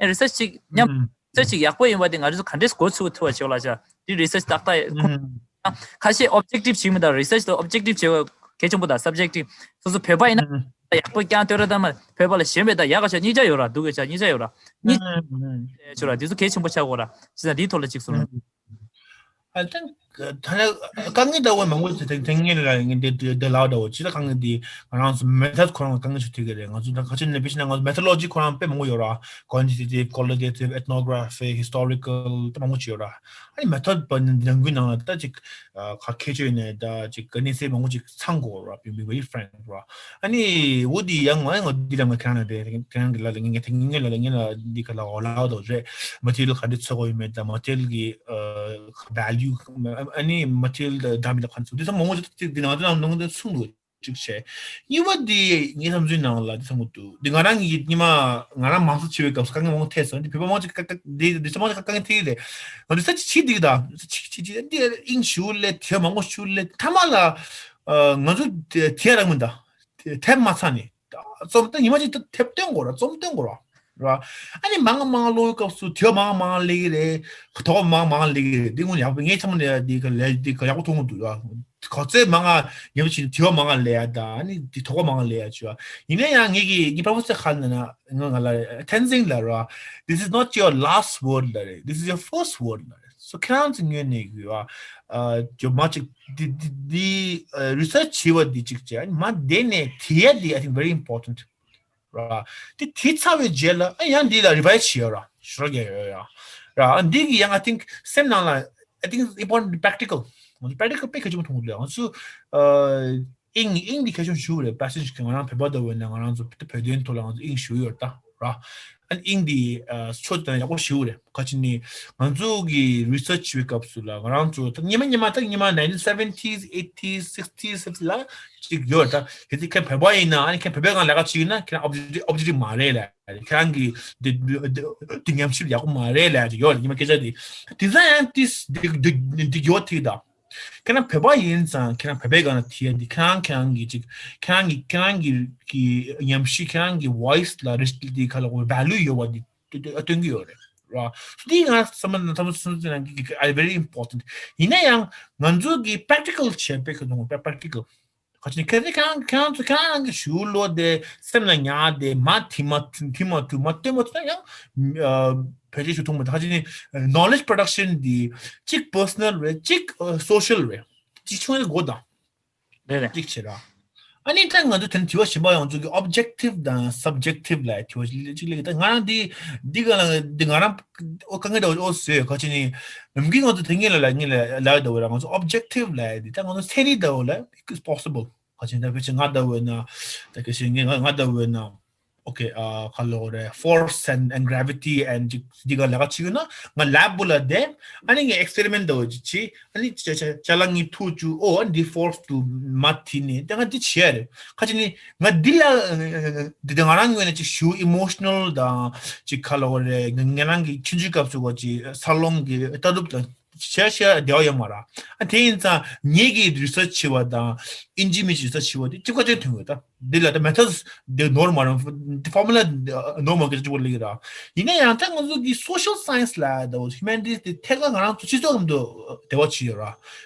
ཨེ་རི་སར་ཆི་ཅིག་མཉམ་རི་སར་ཆི་ཅིག་ཡག་པོ་ཡིན་པ་དེ་ང་རང་ཚོ་ག་འདྲས་འགོ་ཚུགས་ཐུབ་པ་བྱེད་དགོས་ལབ་ཡ་ཅིག་འདི་རི་སར་ཆི་ཏག་ཏག་ཁོ་ཁ་ཤས་ཨོབ་ཇེག་ཊིབ་བྱེད་མི་དང་རི་སར་ཆི་དང་ཨོབ་ཇེག་ཊིབ་བྱེད་པ་གལ་ཆེན་པོ་དང་སབ་ཇེག་ཊིབ་སོ་སོ་བོད་པ་ཡིན་ན་ཡག་པོ་རྐྱང་བསྟོད་ར་ད་མ་བོད་པ་ལ་ཞེན་པའི་ད་ཡག་ག་ཆ་གཉིས་ཆ་ཡོད་ར་སྡུག་ག་ཆ་གཉིས་ཆ་ཡོད་ར་གཉིས་ཆ་ཡོད་ར། འདི་ཚོ་གལ་ཆེན་པོ་ཆགས་དགོས་ར། བྱས་ཙང་འདིའི་ཐོག་ལ་ཅིག་གསུངས། I think ད་ནི་དཀའ་ངལ་འདྲ་བོ་མང་པོ་དེ་དེ་ངས་ལ་ངས་དེ་དེ་དེ་ལབ་འདྲ་བོ་ཅི་ལ་དཀའ་ངལ་དེ་ང་རང་ཚོ་མེ་ཐོད་ཁོ་རང་ལ་དཀའ་ངལ་ཞིག་འཕྲད་ཀྱི་རེད། ང་ཚོ་ད་ག་ཅི་ནས་དཔེ་བཞག་ན་ང་ཚོ་མེ་ཐོ་ལོ་ཇི་ཁོ་རང་དཔེ་མང་པོ་ཡོད་ར། ཀོན་ཊི་ཊེ་ཊིབ། ཀོ་ལི་ཊེ་ཊིབ། ཨེཐ་ནོ་གྷ་ར་ཕི། ཧི་སི་ཊོ་རི་ཀལ་ད་མང་པོ་ཅིག་ཡོད་ར། ཨ་ནི་མེ་ཐོད་པ་ནང་ཁུལ་ནང་ལ་ད་ཅིག་ཁ་ཁྱད་ཆོས་ནས་ད་ཅིག་ག་ནས་སེ་མང་པོ་ཅིག་ཚང་དགོས་ར། Being very frank ར། ཨ་ནི་འོ་དེ་ཡང་ང་ང་འདི་ལ་ང་ཁྱེད་རང་ལ་དེ་ཁྱེད་རང་གི་ལ་ལ་ངས་ངས་ངས་ལ་ལ་ངས་ལ་འདི་ག་ལ་འོ་ལ་འོ་དོ་རེད། མ་ཊི་རི་ཡལ་ག་འདྲ་འཚོལ་དགོས་ཡོད་མེད་དང་མ་ཊི་རི་ཡལ་གི་ཨ་ཝེ་ལུ། ཨ་ནི་མ་ཊི་རི་ཡལ་འདྲ་མི་འདྲ་ག་ཚོད་འདི་ཚང་མང་པོ་ཅིག་འདི་ང་ཚོ་ནང་ནང་དུ་གསུངས་འདུག་ཅིག་བྱས། གཉིས་པ་འདི་ངའི་བསམ་ཚུལ་ནང་ལ་འདི་བསམ་གྱི་འདུག་འདི་ང་རང་གི་སྔོན་མ་ང་རང་མང་ཚོགས་ཆེ་བའི་སྐབས་སུ་དཀའ་ངལ་མང་པོ་འཕྲད་སོང་། འདི་བོད་པ་མང་ཆེ་དཀའ་དཀའ་འདི་འདི་ཚོ་མང་ཆེ་དཀའ་ངལ་འཕྲད་ཀྱི་རེད། ང་འདི་ས་ཅིག་བྱེད་འདི་གི་ད་ཅིག་ཅིག་ཅིག་འདི་དབྱིངས་ཞུ་ལས་དེ་མང་པོ་ཞུ་ལས་མཐའ་མ་ལ་ཨ་ང་ཚོ་དེ་དེ་རག་མི་འདུག་དེབ་མ་ཚང་ནས་རྩོམ་ད་ཉི་མ་གཅིག་དེབ་སྟོན་དགོས་ར། རྩོམ་སྟོན་དགོས་ར། ར། ཨ་ནི་མང་མང་ཀློག་སྐབས་སུ་དེ་མང་མང་ཀློག་གི་རེད། དོ་མང་མང་ཀློག་གི་རེད། འདི་ངོ་ཡག་པོ་ངས་ཚང་མ་ནས་འདི་ག་ལས་འདི་ག་ཡག་པོ་མཐོང་གི་འདུག་ར། ག་ཚོད་མང་ང་ཉམས་ཕྱིན་དེ་མང་ང་ལས་ཡ་ད་ཨ་ནི་འདི་དོ་མང་ང་ལས་ཡ་བྱོས། ཡིན་ན་ཡང་ངེད་ཀྱི་ངའི་པྲོ་ཕེ་སར་ཁ་ན་ན་ང་ང་ལ་ཐན་སིང་ལ་ར། This is not your last word ལ་རེད། This is your first word ལ་རེད། སོ་ཁྱེད་རང་ཚོ་ངོས་ནས་གི་བ་ཨ་ཇོ་མ་ཅིག་འདི་འདི་འདི་ཨ་རི་སར་ཆི་བྱས་པ་འདི་ཅིག་བྱས། ཨ་ནི་མ་དེ་ནས་དེ་ཡ་འདི་I think very important ར། དེ་དེ་ཚར་བའི་རྗེས་ལ་ཨ་ཡང་འདི་ལ་རི་བའི་སི་བྱེད་ཡོད་ར། ཞོར་རྒྱག་ཡོད་ཡ་ར། ཨ་འདི་གི་ཡང་I think སེམས་ནང་ལ་I think important practical ང་ཚོ་པེ་རེག་ཊི་ཀལ་དཔེ་གལ་ཆེན་པོ་མཐོང་གི་འདུག་ང་ཚོ་ཨ་དབྱིངས་དབྱིངས་འདི་གལ་ཆེན་པོ་ཞུ་གི་རེད། པེ་སེ་ཇི་གི་ང་རང་བོད་པ་འདྲ་བོ་ཡིན་ན་ང་རང་ཚོ་བོད་དོན་ཐོག་ལ་ང་ཚོ་དབྱིངས་ཞུ་གི་ཡོད་ད་ར། ཨ་དབྱིངས་འདི་ཨ་ཆོས་དང་ཡག་པོ་ཞུ་གི་རེད། ག་ཅི་ནི་ང་ཚོ་གི་རི་སར་ཆི་བྱེད་པའི་སྐབས་སུ་ལ་ང་རང་ཚོ་ད་སྔོན་མ་སྔོན་མ་ད་སྔོན་མ་nineteen seventies, eighties, sixties, seventies ལ་ཅིག་ཡོད་ད། གལ་སྲིད་ཁྱེད་བོད་པ་ཡིན་ན་ཨ་ནི་ཁྱེད་བོད་པའི་སྒང་ལས་ཀ་བྱེད་ཡིན་ན་ཁྱེད་རང་ཨོབ་ཇེག་ཊིབ་ཨོབ་ཇེག་ཊིབ་མ་རེད་ལ། ཁྱེད་རང་གི་འདི་འདི་འདི་ཉམས་ཞིབ་ཡག་པོ་མ་རེད་ལ་ཅིག་ཡོད་ལ། སྔོན་མ་སྐད་ཆ་འདི་དེང་སང་ཡང་ཏིས་འདི་འདི་འདི་ཡོད་ཐིག་ད། ཁྱེད་རང་བོད་པ་ཡིན་ཙང་ཁྱེད་རང་བོད་པའི་སྒང་ལ་ཐིག་ཡ་འདི་ཁྱེད་རང་ཁྱེད་རང་གི་ཅིག་ཁྱེད་རང་གི་ཁྱེད་རང་གི་གི་ཉམས་ཞིབ་ཁྱེད་རང་གི་ཝོ་ཡི་སི་ལ་རེ་སི་འདི་ག་ལ་གོ་ཝེ་ལུ་ཡོད་པ་འདི་སྟོན་གྱི་ཡོད་རེད་ར། འདི་ང་བསམ་པ་ན་ཐམས་ཅད་ཚང་ནང་གི་are very important ཡིན་ན་ཡང་ང་ཚོ་གི་པེ་རེག་ཊི་ཀལ་བྱེད་པའི་ཁ་ཐུག་པེ་རེག་ཊི་ཀལ་ག་ཅི་ནི་ཁྱེད་ཚོ་ཁྱེད་རང་ཁྱེད་རང་ཚོ་ཁྱེད་རང་གི་ཞུ་ལོ་དེ་སེམས་ལ་ཉར་དེ་མ་ཐིག་མ་ཐིག་མ་ཐུབ་མ་སྟོན་མ་ཐུབ་ན་ཡང་ཨ་བེད་སྤྱོད་ཞུ་ཐུབ་མ་ཐུབ། ག་ཅི་ནི་knowledge production འདི་གཅིག་པར་སོ་ནལ་རེད། གཅིག་སོ་ཤལ་རེད། གཅིག་ཆུང་ཡང་དགོས་དང་། རེད་རེད། གཅིག་བྱེད་ར། ཨ་ནི་ད་ང་ཚོ་དེ་ནི་དྲི་བ་གཞན་པ་ཡོང་ཚུལ་གྱི་ཨོབ་ཇེག་ཊིབ་དང་སབ་ཇེག་ཊིབ་ལ་དྲི་བ་གཅིག་ལས་ཀྱི་ད་ང་རང་འདི་འདི་ག་ལ་འདི་ང་རང་ཨོ་དཀའ་ངལ་འདྲ་བོ་ཨོ་བཟོས་ག་ཅི་ནི་ནམ་རྒྱུན་ང་ཚོ་དེ་ངེད་ལ་ལ་ངེད་ལ་ལ་འདྲ་བོ་ར། ང་ཚོ་ཨོབ་ཇེག་ཊིབ་ལ་འདི་ད་ང་ཚོ་ཚན་རིག་འདྲ་བོ་ལ་it's possible ག་ཅི་ནི་ད་ཕལ་ཆེར་ང་འདྲ་བོ་ན་ད་གལ་སྲིད་ངེད་ང་ང་འདྲ་བོ་ན། okay, uh, ག་ལབ་དགོས་རེད། Force and, and gravity and འདི་ག་ལས་ཀ་བྱེད་ཀྱི་ན་ང་lab་ལ་བསྡད། ཨ་ནི་ངས་experiment་འདྲ་བོ་ཅིག་བྱས། ཨ་ནི་ཅ་ཅ་ཅ་ལག་གཉིས་ཐུག་བཅུག། ཨོ་ཨ་ནི་འདི་force་དུ་མ་ཐིག་ནས་ད་ང་འདི་བྱས་རེད། ཁ་ཅིག་ནི་ང་འདི་ལ་འདི་ང་རང་ངོས་ནས་ཅིག་ཞུ་emotional་དང་ཅིག་ག་ལབ་དགོས་རེད། ང་རང་གི་ཆུང་ཆུང་སྐབས་སུ་གོ་ཅིག་འཚར་ལོངས་ཀྱི་ལྟ་གྲུབ་དང་། ཤ་ཤ་བདེ་བ་ཡོད་མ་རེད། ཨ་དེ་ཡིན་ཙང་ངེད་ཀྱིས་research་བྱས་པ་དང་ཨིན་ཇི་མི་research་བྱས་པ་དེ་གཅིག་པ་གཅིག་མཐུན་དགོས་ད། འདི་ལ་ད་methods་དེ་ནོར་མ་རེད། formula་ནོར་མ་གི་གཅིག་པ་ལེགས་ར། ཡིན་ན་ཡང་ད་ང་ཚོ་གི་social science་ལ་ད་humanities་དེ་ཐད་ཀར་ང་རང་ཚོ་སྤྱི་ཚོགས་ཀྱི་འདུ་བདེ་བ་ཆེ་ཡོད་ར།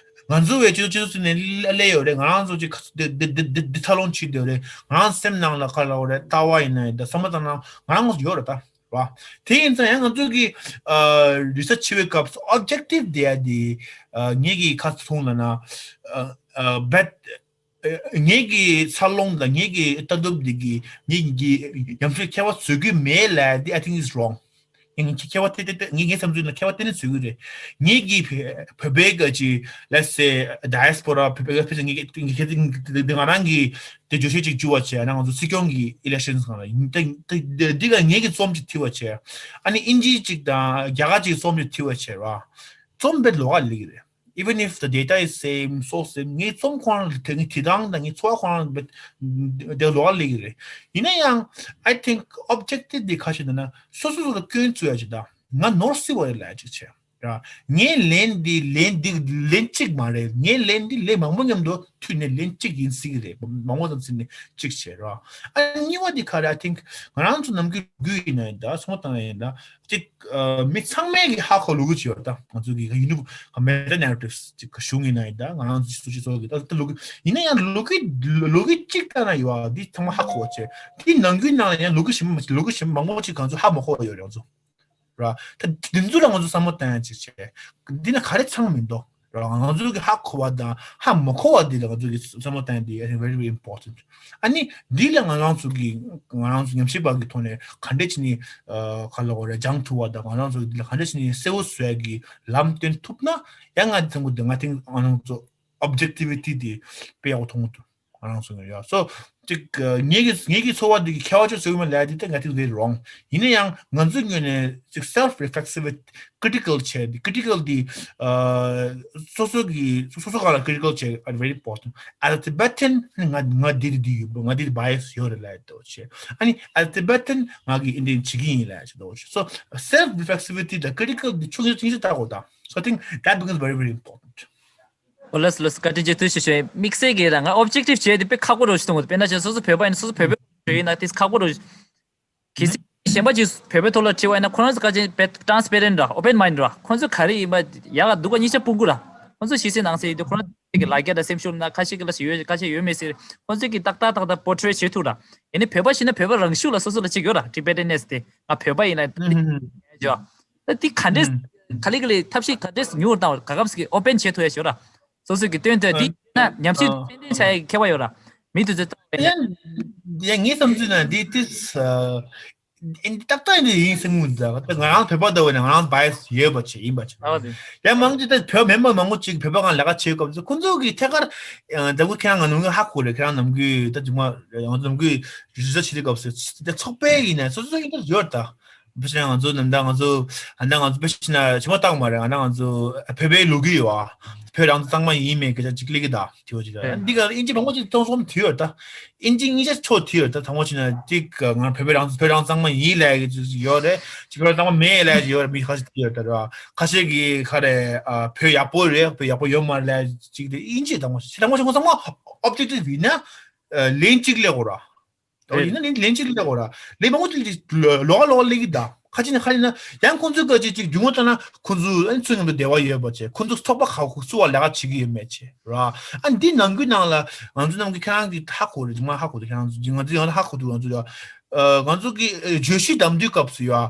ང་ཚོ་བས་སྤྱི་ཚོགས་སྤྱི་ཚོགས་ཚུད་ནས་ལ་ལས་ཡོད་རེད། ང་རང་ཚོ་ཅིག་འདི་འདི་འདི་འདི་འཚར་ལོངས་བྱེད་འདོད་རེད། ང་རང་སེམས་ནང་ལ་ག་ལབ་དགོས་རེད། ལྟ་བ་ཡིན་ན་ཡིན་ད་བསམ་བློ་བཏང་ན་ང་རང་ཚོ་ཡོད་རེད་ད། ར། དེ་ཡིན་ཙང་ཡང་ང་ཚོ་གི་ཨ་research་བྱེད་པའི་སྐབས་སུ་objective་དེ་ཡ་དེ་ཨ་ངེད་ཀྱི་ཁ་ཚོང་ལ་ན་ཨ་ཨ་but་ཨ་ངེད་ཀྱི་འཚར་ལོངས་དང་ངེད་ཀྱི་ལྟ་གྲུབ་འདི་གི་ངེད་ཀྱི་ཉམས་ཞིབ་ཁྱད་པར་བཟོ་གི་མེད་ལབ་དེ་I think is wrong། ངེད་ཀྱི་ཁྱད་པར་དེ་དེ་དེ་ངེད་ངེད་བསམ་ཚུལ་ན་ཁྱད་པར་དེ་ནི་བཟོ་གི་རེད། ངེད་ཀྱི་བོད་བོད་པའི་ག་ཅི་let's say diaspora་བོད་པའི་ཕལ་ཆེར་ངེད་ཀྱི་ང་རང་གི་དེ་བརྗོད་གཞི་ཅིག་བཅུག་པ་བྱས་ན་ང་ཚོ་སྲིད་སྐྱོང་གི་elections་སྒང་ལ་ཡིན་ད་འདི་ག་ངེད་ཀྱི་རྩོམ་ཅིག་ཐིག་པ་བྱས། ཨ་ནི་ཨིན་ཇི་ཅིག་དང་རྒྱ་གར་ཅིག་རྩོམ་ཅིག་ཐིག་པ་བྱས་ར། རྩོམ་བེད་ལོག་ག་ལེགས་རེད། Even if the data is same, source same, ངའི་རྩོམ་ཁོ་རང་དེ་ངའི་དེ་དང་དང་ངའི་འཚོ་བ་ཁོ་རང་བེད་དེ་ལོག་ག་ལེགས་རེད། ཡིན་ན་ཡང་I think objective་དེ་ཁ་ཤས་འདི་ན་སོ་སོ་སོ་ལ་སྐྱོན་བཙུགས་ཡ་ཅིག་དང་ང་ནོར་སྲིད་པ་རེད་ལབ་ཅིག་བྱས། ར། ངའི་ལན་འདི་ལན་འདི་ལན་གཅིག་མ་རེད། ངའི་ལན་འདི་ལན་མང་པོ་མཉམ་དུ་མཐུད་ནས་ལན་གཅིག་ཡིན་སྲིད་ཀྱི་རེད། མང་པོ་ཙམ་ཟིན་ནས་གཅིག་བྱས་ར། ཨ་གཉིས་པ་འདི་ག་རེ་I think་ང་རང་ཚོ་ནམ་རྒྱུན་ལོ་རྒྱུས་ཡིན་ན་ཡིན་ད་སོང་བཏང་ཡིན་ད་གཅིག་ཨ་མི་ཚང་མས་ཀྱི་ཧ་གོ་ལོ་རྒྱུས་ཡོད་ད། ང་ཚོ་གི་ཡུ་ནི་meta narratives་ཅིག་གཞུང་ཡིན་ན་ཡིན་ད་ང་རང་ཚོ་སྤྱི་ཚོགས་ཀྱི་ད་ལྟ་ལོ་རྒྱུས་ཡིན་ན་ཡང་ལོ་རྒྱུས་ལོ་རྒྱུས་གཅིག་ལྟ་ན་ཡོད་ཨ་འདི་ཚང་མ་ཧ་གོ་བ་བྱས། འདི་ནམ་རྒྱུན་ནང་ལ་ཡང་ལོ་རྒྱུས་ཞིབ་མ་ལོ་རྒྱུས་ཞིབ་མང་པོ་ཅིག་ང་ཚོ་ཧ་མ་གོ་བ་ཡོད་རེད་ང་ཚོ། ར། ད་འདི་ཚོ་ལ་ང་ཚོ་བསམ་བློ་བཏང་ཡ་ཅིག་བྱས། འདི་ན་ག་རེ་ཚང་མི་འདུག་ར། ང་ཚོ་གི་ཧ་གོ་བ་དང་ཧ་མ་གོ་བ་འདི་ལ་ང་ཚོ་གི་བསམ་བློ་བཏང་ཡ་འདི་I think very very important། ཨ་ནི་འདི་ལ་ང་རང་ཚོ་གི་ང་རང་ཚོ་ཉམས་ཞིབ་པ་གི་ཐོག་ནས་ག་འདྲས་བྱས་ནས་ཨ་ག་ལབ་དགོས་རེད་སྦྱང་ཐུབ་པ་དང་ང་རང་ཚོ་གི་འདི་ལ་ག་འདྲས་བྱས་ནས་གསལ་བོ་བཟོ་ཡ་གི་ལམ་སྟོན་ཐུབ་ན་ཡང་ང་ཚང་གི་འདི་ང་ཐེངས་ང་རང་ཚོ་objectivity་འདི་དཔེ་ཡག་པོ་མཐོང་གི་འདུག་ང་རང་ཚོ་ཡ། So་ཅིག་ངེད་ཀྱི་ངེད་ཀྱི་ཚོར་བ་འདི་གི་ཁྱད་པར་ཅིག་བཟོ་གི་མེད་ལབ་ཡ་འདི་ད་ང་ཐེངས་འདི་wrong། ཡིན་ན་ཡང་ང་ཚོའི་ངོས་ནས་ཅིག་self reflexive་critical་བྱས་འདི་critical་འདི་ཨ་སོ་སོ་གི་སོ་སོ་སྒང་ལ་critical་བྱས་are very important། As a Tibetan་ང་ང་འདི་འདི་འདི་ཡོད་ང་འདི་bias་ཡོད་རེད་ལབ་ཡ་འདི་བྱས། ཨ་ནི་as a Tibetan་ང་གི་འདི་འདི་བྱེད་ཀྱི་ཡིན་ལབ་ཡ་འདི་བྱས། So self reflexivity་དང་critical་འདི་ཆུང་ཆུང་ཆུང་ཆུང་བལྟ་དགོས་ད། So I think that becomes very very important། ཨོ་ལགས་ལགས་བཀའ་དྲིན་ཆེ། ཐུགས་རྗེ་ཆེ། དམིགས་བསལ་གྱིས་ར་ང་objective་བྱས་ཏེ་དཔེ་ཁག་པོ་རོ་ཞིག་མཐོང་གི་འདུག་དཔེར་ན་ཅིག་སོ་སོ་བོད་པ་ཡིན་ན་སོ་སོ་བོད་པའི་བོད་ཡིན་ན་དེ་ཁག་པོ་རོ་ཞིག་གལ་སྲིད་གཞན་པ་ཅིག་བོད་པའི་ཐོག་ལ་དྲི་བ་ཡིན་ན་ཁོ་རང་ཚོ་ཁ་ཅིག་དཔེ་transparent་ར་open mind་ར་ཁོ་ཚོ་ག་རེ་ཡིན་པ་ཡག་ག་སྡུག་ག་གཉིས་ཆ་སྤུན་དགུ་ར་ཁོ་ཚོ་ཤེས་སའི་ནང་གསེས་ཡིན་དུས་ཁོ་རང་ཚོ་གི་ལ་རྒྱ་དང་སེམས་ཤུགས་ན་ཁ་ཤས་ཀྱི་ལ་ཞིག་ཡོད་ཁ་ཤས་ཡོད་མེད་ཟེར་ཁོ་ཚོ་གི་ཏག་ཏག་ཏག་ཏག་portray་བྱེད་ཐུབ་ར། ཡིན་ནའི་བོད་པ་ཞིག་ན་བོད་པ་རང་ཤུགས་ལ་སོ་སོ་ལ་ཅིག་ཡོད་ར་Tibetanness་དེ་ང་བོད་པ་ཡིན་ལ་ཡོད། ད་འདི་ག་འདྲས་ག་ལེ་ག་ལེ་ཐབས་ཤེས་ག་འདྲས་ཉུང་བར་བཏང་བར་ག་སྐབས་ཀྱི་open་བྱེད་ཐུབ་ཡ་ཞོར་ར། སོ་སོ་གི་སྟོན་དོད་འདི་ན་ཉམས་ཞིབ་ཏན་ཏན་བྱ་ཡ་གི་ཁྱད་པར་ཡོད་ར། མི་དེ་ཚོས་ལྟ་བ་ཡིན་ན། ཡང་ངའི་བསམ་ཚུལ་ན་འདི་ཏིས་ཏག་ཏག་འདི་ཡིན་སེམས་ངུ་འདུག་ད་ང་རང་བོད་པ་འདྲ་བོ་ན་ང་རང་bias་ཡོད་པ་བྱས་ཡིན་པ་བྱས། ཡང་མང་ཆེ་ད་བོད་མེད་པ་མང་པོ་ཅིག་བོད་པ་གང་ལས་ཀ་བྱེད་སྐབས་སུ་ཁོང་ཚོ་གི་ཐད་ཀར་འཛམ་བུ་ཁྱེད་རང་ང་ནམ་རྒྱུན་ཧ་གོ་རེད། ཁྱེད་རང་ནམ་རྒྱུན་ད་ཅིག་མ་ང་ནམ་རྒྱུན་རི་ཟ་བྱེད་དུས་སྐབས་སུ་ད་ཚོགས་པའི་ཡིན་ན་སོ་སོ་ཡིན་ན་ཡོད་ད། བྱས་ན་ང་ཚོ་ནམ་ཟླ་ང་ཚོ་ཨ་ནི་ང་ཚོ་བྱས་ན་ཇི་མ་བཏང་མ་རེད། ཨ་ནི་ང་ཚོ་བོད་པའི་ལོ་རྒྱུས་ཡོད་ཨ། བོད་རང་ཚོ་གཙང་མ་ཡིན་མེད་སྐད་ཆ་གཅིག་གླེང་གི་ད་དེ་བ་ཅིག་རེད། འདི་ག་ཨིན་ཇི་མང་པོ་ཅིག་གཏོང་སོང་དུས་ཡོད་ད། ཨིན་ཇི་གཉིས་ཆ་ཕྱོགས་དུས་ཡོད་ད། དང་པོ་བྱས་ན་གཅིག་ང་བོད་པའི་རང་བོད་རང་གཙང་མ་ཡིན་ལབ་ཀྱི་ཡོད་རེད། གཅིག་བོད་གཙང་མ་མེད་ལབ་ཀྱི་ཡོད་རེད། མི་ཁ་ཤས་དུས་ཡོད་ད་ར། ཁ་ཤས་ཀྱིས་ག་རེ་བོད་ཡག་པོ་རེད། བོད་ཡག་པོ་ཡོད་མ་རེད་ལབ་ཅིག་དེ་ཨིན་ཇི་དང་པོ་བྱས་དང་པོ་བྱས་ཁོང་ཚང་མ་objective་ཡིན་ན་ལན་གཅིག་སླེབས་དགོས་ར། ད་ཡིན་ན་ལན་ལན་གཅིག་སླེབས་དགོས་ར། ལན་མང་པོ་ཅིག་ལོགས་ཀ་ལོགས་ཀ་སླེབས་ཀྱི་ད། ཁ་ཅིག་ནས་ཁ་ཅིག་ན་ཡང་ཁོང་ཚོའི་སྐད་ཆ་ཅིག་རྒྱུ་མཚན་ལྟར་ན་ཁོང་ཚོ་ཨ་ནི་ཚོའི་ནང་དུ་བདེ་བ་ཡོད་པ་བྱས། ཁོང་ཚོ་ཚོགས་པ་ཁག་ཁུ་སུ་བ་ལས་ཀ་བྱེད་ཀྱི་ཡོད་མེད་བྱས་ར། ཨ་འདི་ནང་ཁུལ་ནང་ལ་ང་ཚོ་ནམ་རྒྱུན་ཁྱེད་རང་གིས་ཧ་གོ་རེད། ང་ཧ་གོ་འདུག་ཁྱེད་རང་ཚོ་ང་ཚོ་ཡང་ཧ་གོ་འདུག་ང་ཚོ་ཡང་ཨ་ང་ཚོ་གི་ཨ་བརྗོད་གཞི་བདམས་དུས་སྐབས་སུ་ཡ་ཨ་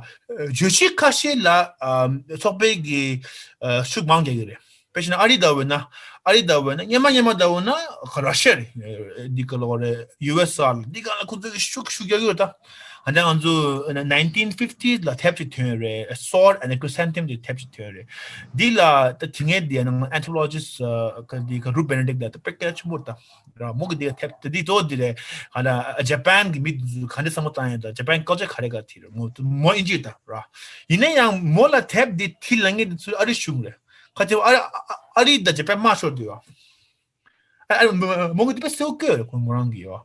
བརྗོད་གཞི་ཁ་ཤས་ལ་ཨ་ཚོགས་པའི་གི་ཨ་ཤུགས་མང་རྒྱག་གི་རེད། དཔེ་བྱས་ན་ཨ་རི་ལྟ་བུ་ན་ཨ་རི་ལྟ་བུ་ན་སྔོན་མ་སྔོན་མ་ལྟ་བུ་ན་ར་ཤི་ཡ་རེད། འདི་ག་ལོག་རེད། ཡུ་ཨེས་ཨར་འདི་ག་ལ་ཁོ་ཚོ་གི་ཤུགས་ཤུགས་རྒྱག་གི་ཡོད་ད། ཨ་ད་ང་ཚོ་nineteen fifties ལ་དེབ་ཅིག་ཐོན་རེད། Sword and the Chrysanthemum ཅེས་དེབ་ཅིག་ཐོན་རེད། འདི་ལ་ད་དེ་སྔའི་དེ་ནང་anthropologist ག་འདི་ག་Ruth Benedict ལ་ད་དཔེ་སྐད་ཆེན་པོ་ད་ར། མོ་གི་དེ་དེབ་ད་འདི་གཙོ་བོ་འདི་རེད། ཨ་ད་Japan གི་མི་དེ་ཚོ་ག་འདྲ་བསམ་བློ་བཏང་ཡོད་ད། Japan culture ག་རེ་ག་དེ་རེད། མོ་མོ་ཨིན་ཇི་ད་ར། ཡིན་ན་ཡང་མོ་ལ་དེབ་འདི་ཐི་ལ་ངེ་དེ་ཚོ་ཨ་རི་གཞུང་རེད། ཁ་ཆེ་ཨ་རི་ཨ་རི་ད་Japan དམར་ཤོག་དེ་ཡོད། ཨ་ཨ་མོ་གི་དེ་དཔེ་སེའུ་ཀེ་རེད། ཁོ་མོ་རང་གི་ཡོད།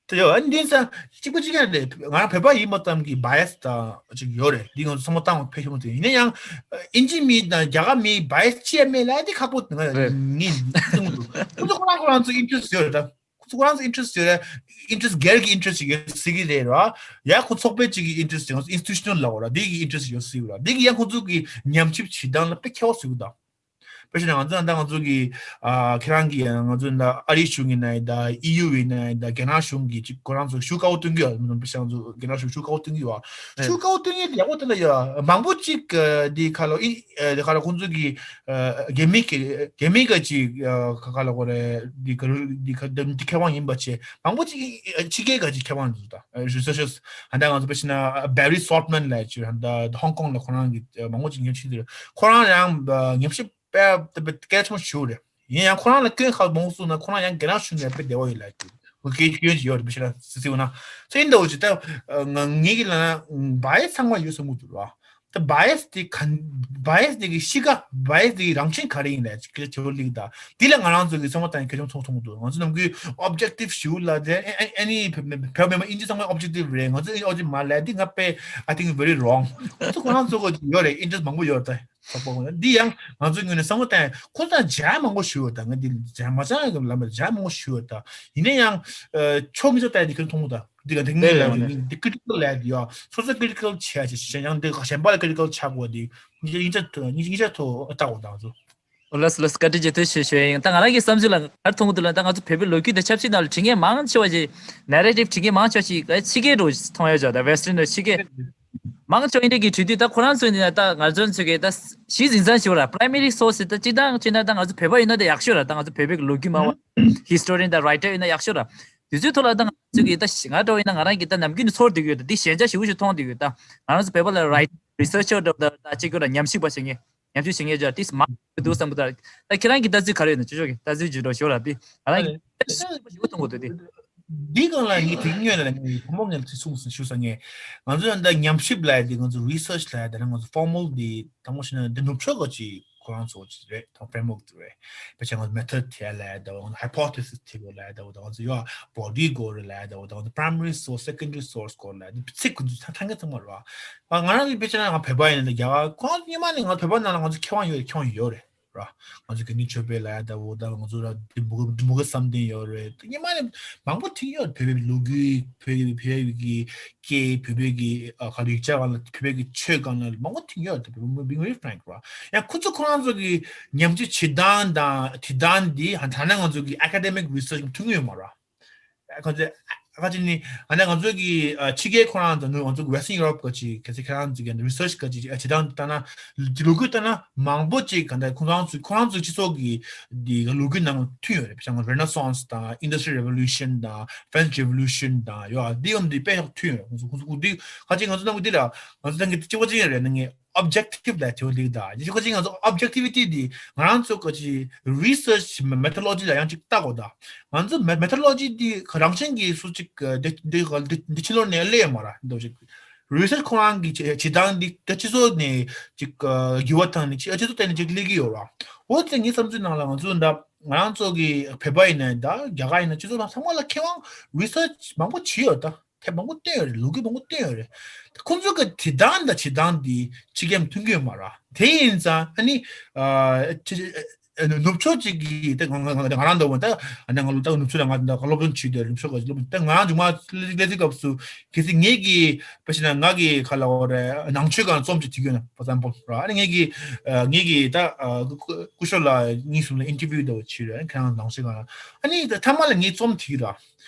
དེ་ཡོད། ཨ་འདི་ས་གཅིག་པ་གཅིག་རྐྱང་རེད། ང་རང་བོད་པ་ཡིན་པ་ཙམ་གྱི་bias དང་ཅིག་ཡོད་རེད། འདི་ང་ཚོ་བསམ་བློ་བཏང་བ་ཕལ་ཆེར་མ་ཐུབ། ཡིན་ན་ཡང་ཨིན་ཇི་མི་དང་རྒྱ་གར་མི་bias ཅི་ཡང་མེད་ལབ་དེ་ཁག་པོ་ང་རེད། ངས་ཁོ་ཚོ་ཁོ་རང་ཁོ་རང་ཚོ་interest ཡོད་རེད་ད། ཁོ་ཚོ་ཁོ་རང་ཚོ་interest ཡོད་རེད། interest སྒེར་གྱི་interest ཡོད་སྲིད་ཀྱི་རེད་ར། ཡ་ཁོ་ཚོགས་པའི་གཅིག་གི་interest ཡོད། institutional ལ་འོ་ར། འདི་གི་interest ཡོད་སྲིད་ར། འདི་གི་ཡང་ཁོ་ཚོ་གི་ཉམས་ཞིབ་བྱེད་སྟངས་ལ་དཔེ་ཁྱད་པར་ཟེར་གི་ད། དཔེ་བཞག་ན་ང་ཚོ་ད་ང་ཚོ་གི་ཨ་ཁྱེད་རང་གི་ང་ཚོ་ད་ཨ་རིའི་གཞུང་ཡིན་ན་ཡང་ད་ཨི་ཡུ་ཡིན་ན་ཡང་ད་རྒྱ་ནག་གཞུང་གི་ཅིག་ཁོ་རང་ཚོ་ཞུ་དཀའ་བོ་སྟོན་གི་ཡོད། དཔེ་བཞག་ན་ང་ཚོ་རྒྱ་ནག་གཞུང་ཞུ་དཀའ་བོ་སྟོན་གི་ཡོད། ཞུ་དཀའ་བོ་སྟོན་གི་ཡོད་ཡག་པོ་དེ་འདྲ་ཡོད། མང་པོ་ཅིག་འདི་ཁ་ལོ་ཨི་འདི་ཁ་ལོ་ཁོང་ཚོ་གི་རྒྱ་མི་གི་རྒྱ་མི་ག་ཅིག་ཁ་ལོ་ཁོ་རེ་འདི་ཁ་འདི་ཁ་འདི་མཁས་དབང་ཡིན་པ་བྱས། མང་པོ་ཅིག་ཕྱི་རྒྱལ་ག་ཅིག་མཁས་དབང་འདུག་ད་researchers། ཧ་ད་ང་ཚོ་དཔེ་བཞག་ན་Barry Saltman ལབ་ཅིག་ཧ་ད་ཧོང་ཀོང་ལ་ཁོ་རང་གི་མང་པོ་ཅིག་ཉམས་ཞིབ་དེ་ཁོ་རང་ཡང་ཉམས་ཞིབ་དཔེ་དཔེ་སྐད་ཆ་མང་ཞུ་རེད། ཡིན་ཡང་ཁོ་རང་ལ་སྐྱོན་ཁག་མང་པོ་གསུངས་ན་ཁོ་རང་ཡང་རྒྱ་ནག་གཞུང་ནས་དཔེ་བདེ་བོ་ཡོད་ལབ་ཀྱི། ཁོ་སྐད་སྐྱོན་ཅིག་ཡོད་རེད། དཔེ་བཤད་ན་སི་སི་འོ་ན་ཚེ་འདི་འོ་ཅིག་ད་ང་ངེད་ཀྱི་ལ་ན་bias ཚང་མ་ཡོད་བསམ་གྱི་འདུག་ར། ད་bias དེ་ག་bias དེ་གི་གཤིས་ཀ bias དེ་གི་རང་བཞིན་ག་རེ་ཡིན་ལབ་ཅིག་དེ་ལ་ལིག་ད། འདི་ལ་ང་རང་ཚོ་གི་བསམ་བློ་བཏང་ཡ་གལ་ཆེན་ཚོགས་མཐོང་གི་འདུག་ང་ཚོ་ནམ་རྒྱུན་objective ཞུ་ལ་དེ་ཨ་ཨ་ནི་བོད་པ་མིན་པ་ཨིན་ཇི་ཚང་མ་objective རེད། ང་ཚོ་ཨིན་ཇི་objective མ་ལབ་འདི་ང་དཔེ་I think very wrong ང་ཚོ་ཁོ་རང་ཚོ་གི་ཡོད་རེད། interest མང་པོ་ཡོད་རེད་ད། ཚོགས་པ་ཁོ་ན་འདི་ཡང་ང་ཚོའི་ངོས་ནས་བསམ་བློ་བཏང་ཡ་ཁོ་ཚོ་ལ་ཇ་མང་པོ་ཞུ་ཡོད་ད། ང་འདི་ཇ་མ་ཇ་ལ་མ་ཇ་མང་པོ་ཞུ་ཡོད་ད། ཡིན་ན་ཡང་ཕྱོགས་མི་ཚོ་ལྟ་ཡ་འདི་ཁོ་མཐོང་གི་ད། འདི་ག་འདི་ངས་ལབ་ཡོད་འདི་critical ལབ་ཡ་འདི་ཡོད། སོ་སོ་critical བྱས་བྱས་བྱས་ཡང་འདི་གཞན་པ་ལ་critical ཆགས་དགོས་འདི་ཉིན་ཆ་ཉིན་ཆ་ཐོག་ཉིན་ཆ་ཐོག་ལྟ་དགོས་ད་ང་ཚོ། ལགས་ལགས་བཀའ་དྲིན་ཆེ། ཐུགས་རྗེ་ཆེ་ཞུ་ཡ་ཡིན། ད་ང་རང་གི་བསམ་ཚུལ་ལ་ག་རེ་མཐོང་གི་འདུག་ལབ་ན་ད་ང་ཚོ་བོད་པའི་ལོ་རྒྱུས་དང་ཆབ་སྲིད་ནང་ལ་བྲིས་མཁན་མང་ཆེ་བ་ཞིག་narrative བྲིས་མཁན་མང་ཆེ་བ་ཞིག་ཕྱི་རྒྱལ་འགྲོ་མཐོང་ཡ་ཅོག་ད་western་ལ་ཕྱི་རྒྱལ་མང་ཆེ་བ་ཨིན་འདྲ་གི་བྲིས་དུས་ད་ཁོ་རང་ཚོ་ནི་ད་ང་ཚོ་ཚོ་གི་ད་གཞི་འཛིན་ས་ཞིག་ར་primary source ད་སྤྱི་བཏང་བྱས་ན་ད་ང་ཚོ་བོད་པ་ཡིན་ན་ད་ཡག་ཤོས་ར། ད་ང་ཚོ་བོད་པའི་ལོ་རྒྱུས་སྨྲ་བ་historian ད་writer ཡིན་ན་ཡག་ཤོས་ར། དེ་ཚོའི་ཐོག་ལ་ད་ང་ཚོ་གི་ད་ང་འདྲ་བ་ཡིན་ན་ང་རང་གི་ད་ནམ་རྒྱུན་ནས་ཚོར་བསྡད་ཡོད། ད་འདི་ཞན་ཆ་ཞེ་པོ་ཞིག་མཐོང་བསྡད་ཡོད། ད་ང་རང་ཚོ་བོད་པ་ལ་writer researcher འདྲ་ད་ད་ཅིག་གི་ལ་ཉམས་ཞིབ་པ་བྱེད་མཁན། ཉམས་ཞིབ་བྱེད་མཁན་ཅིག་ཏིས་མང་པོ་འདུག་བསམ་གི་འདུག་ད་ཁྱེད་རང་གི་ལྟ་ཚུལ་ག་རེ་ཡོད་ན་ཅོ་ཅོ་གི་ལྟ་ཚུལ་ཅིག་འགྲོ་ཞོར་ལ་དེ་ང་རང་གི་ཞིབ་པོ་མཐོང་གི་འདུག་དེ། འདི་སྒང་ལ་ངས་དེ་སྔོན་ལ་ངས་བུ་མོ་ངས་དེ་གསུངས་ཟིན་ཞུ་ས་ངས། ང་ཚོ་ཡང་ད་ཉམས་ཞིབ་ལབ་ཡ་དེ་ང་ཚོ་research ལབ་ཡ་དེ་ནི་ང་ཚོ་formal དེ་དང་པོ་བྱས་ན་དེ་ནུབ་ཕྱོགས་གི་ཅིག་ཁོ་རང་ཚོ་ཅིག་རེད། ད་framework དེ་རེད། དཔེ་ཆ་ང་ཚོ་method དེ་ལབ་ཡ་དེ་ང་ཚོ་hypothesis དེ་གོ་ལབ་ཡ་དེ་ང་ཚོ་ཡོ་body གོ་རེད་ལབ་ཡ་དེ་ང་ཚོ་primary source secondary source གོ་ལབ་ཡ་དེ་ཚིག་ཁོ་ཚོ་ཐང་ཐང་གི་ཚང་མ་རེད། ང་རང་གི་དཔེ་ཆ་ན་ང་བོད་པ་ཡིན་ན་རྒྱ་གར་ཁོ་རང་ཚོ་སྔོན་མ་ནས་ང་བོད་པ་ནང་ལ་ང་ཚོ་མཁས་དབང་ཡོད་རེད། མཁས་དབང་ཡོད་རེད། ར། ང་ཚོ་དགེ་འདུན་ཆོས་འཕེལ་ལབ་ཡ་ད་འོ་ད་ང་ཚོ་ར་འདི་མུ་གེ་འདི་མུ་གེ་བསམ་གཏན་ཡོད་རེད། སྔོན་མ་ནས་མང་པོ་ཐིག་ཡོད། བོད་པའི་ལོ་རྒྱུས་བོད་ཀྱི་བོད་ཀྱི་སྐད་བོད་པའི་གི་ཨ་ག་རེ་ཡིག་ཆ་སྒང་ལ་བོད་པའི་གི་ཆོས་སྒང་ལ་མང་པོ་ཐིག་ཡོད། ད་བོད་པའི་being very frank ར། ཡང་ཁོ་ཚོ་ཁོ་རང་ཚོ་གི་ཉམས་ཞིབ་བྱེད་སྟངས་དང་བྱེད་སྟངས་འདི་ཧ་ད་ནང་ང་ཚོ་གི་academic research མཐུན་གྱི་ཡོད་མ་ར། ཁོ་ཚོས་ཁ་ཅིག་ནི་ཨ་ནི་ང་ཚོ་གི་ཕྱི་རྒྱལ་ཁོ་རང་དང་ང་ཚོ་གི་Western Europe ག་ཅིག་གལ་སྲིད་ཁྱེད་རང་ཚོ་གི་research ག་ཅིག་ཅིག་ལྟ་ན་ལོ་རྒྱུས་ལྟ་ན་མང་པོ་ཅིག་ག་འདྲ་ཁོ་རང་ཚོ་ཁོ་རང་ཚོའི་སྤྱི་ཚོགས་ཀྱི་འདི་ལོ་རྒྱུས་ནང་མཐུན་ཡོད་རེད། བྱས་ཙང་Renaissance དང་Industrial Revolution དང་French Revolution དང་ཡོད་འདི་ཡོད་འདི་དཔེ་ཡག་མཐུན་ཡོད་རེད། ཁོ་ཚོ་ཁོ་ཚོ་ཁོ་འདི་ཁ་ཅིག་ང་ཚོ་ནང་གི་འདི་ལ་ང་ཚོ་ནང་གི་སྤྱི་པ་ཅིག་ཡོད་རེད། ནང་གི་objective ལ་ཐེའུ་ལིག་ད། ཡིན་ཁོ་ཅིག་ང་ཚོ་objectivity འདི་ང་རང་ཚོ་ག་ཅིག་research methodology ལ་ཡང་ཅིག་ལྟ་དགོས་ད། ང་ཚོ་methodology འདི་རང་བཞིན་གྱིས་སུ་ཅིག་འདི་འདི་འདི་ཕྱི་ལོགས་ནས་སླེབས་མ་ར་འདི་ཅིག research ཁོ་རང་གི་བྱེད་སྟངས་འདི་ད་སྤྱི་ཚོགས་ནས་ཅིག་འགྱུར་བ་བཏང་ནས་ཅིག་སྤྱི་ཚོགས་སྟེང་ནས་ཅིག་སླེབས་ཀྱི་ཡོད་ར། འོ་ཙི་ངའི་བསམ་ཚུལ་ནང་ལ་ང་ཚོ་ད་ང་རང་ཚོ་གི་བོད་པ་ཡིན་ན་ད་རྒྱ་གར་ཡིན་ན་སྤྱི་ཚོགས་ནང་ཚང་མ་ལ་མཁས་དབང་research མང་པོ་བྱས་ཡོད་ད། དེབ་མང་པོ་བཏོན་ཡོད་རེད། ལོ་རྒྱུས་མང་པོ་བཏོན་ཡོད་རེད། ཁོང་ཚོ་གི་བྱེད་སྟངས་དང་བྱེད་སྟངས་འདི་ཕྱི་རྒྱལ་མཐུན་གྱི་ཡོད་མ་རེད། དེ་ཡིན་ཙང་ཨ་ནི་ཨ་ཅི་ཨ་ནུབ་ཕྱོགས་ཅིག་གིས་ད་ང་ང་ང་ང་རང་འདྲ་བོ་ད་ཨ་ནི་ང་ལོ་ད་ནུབ་ཕྱོགས་ལ་ང་ད་སློབ་སྦྱོང་བྱས་ཏེ་ནུབ་ཕྱོགས་ཀྱི་སློབ་སྦྱོང་ད་ང་རང་མཇུག་མ་སླེབས་དུས་སྐབས་སུ་གལ་སྲིད་ངེད་ཀྱིས་དཔེ་བྱས་ན་ང་གི་ག་ལབ་དགོས་རེད། ནང་ཆོས་སྒང་རྩོམ་ཅིག་བྲིས་ཡོད་ན་for example ར། ཨ་ནི་ངེད་ཀྱིས་ཨ་ངེད་ཀྱིས་ད་ཨ་སྐུ་སྐུ་ཞབས་ལགས་གཉིས་གསུམ་ལ་interview འདྲ་བོ་བྱས་རེད། ཁྱེད་རང་ནང་ཆོས་སྒང་ཨ་ནི་ད་མཐའ་མ་ལ་ངས་རྩོམ་བྲིས་ར།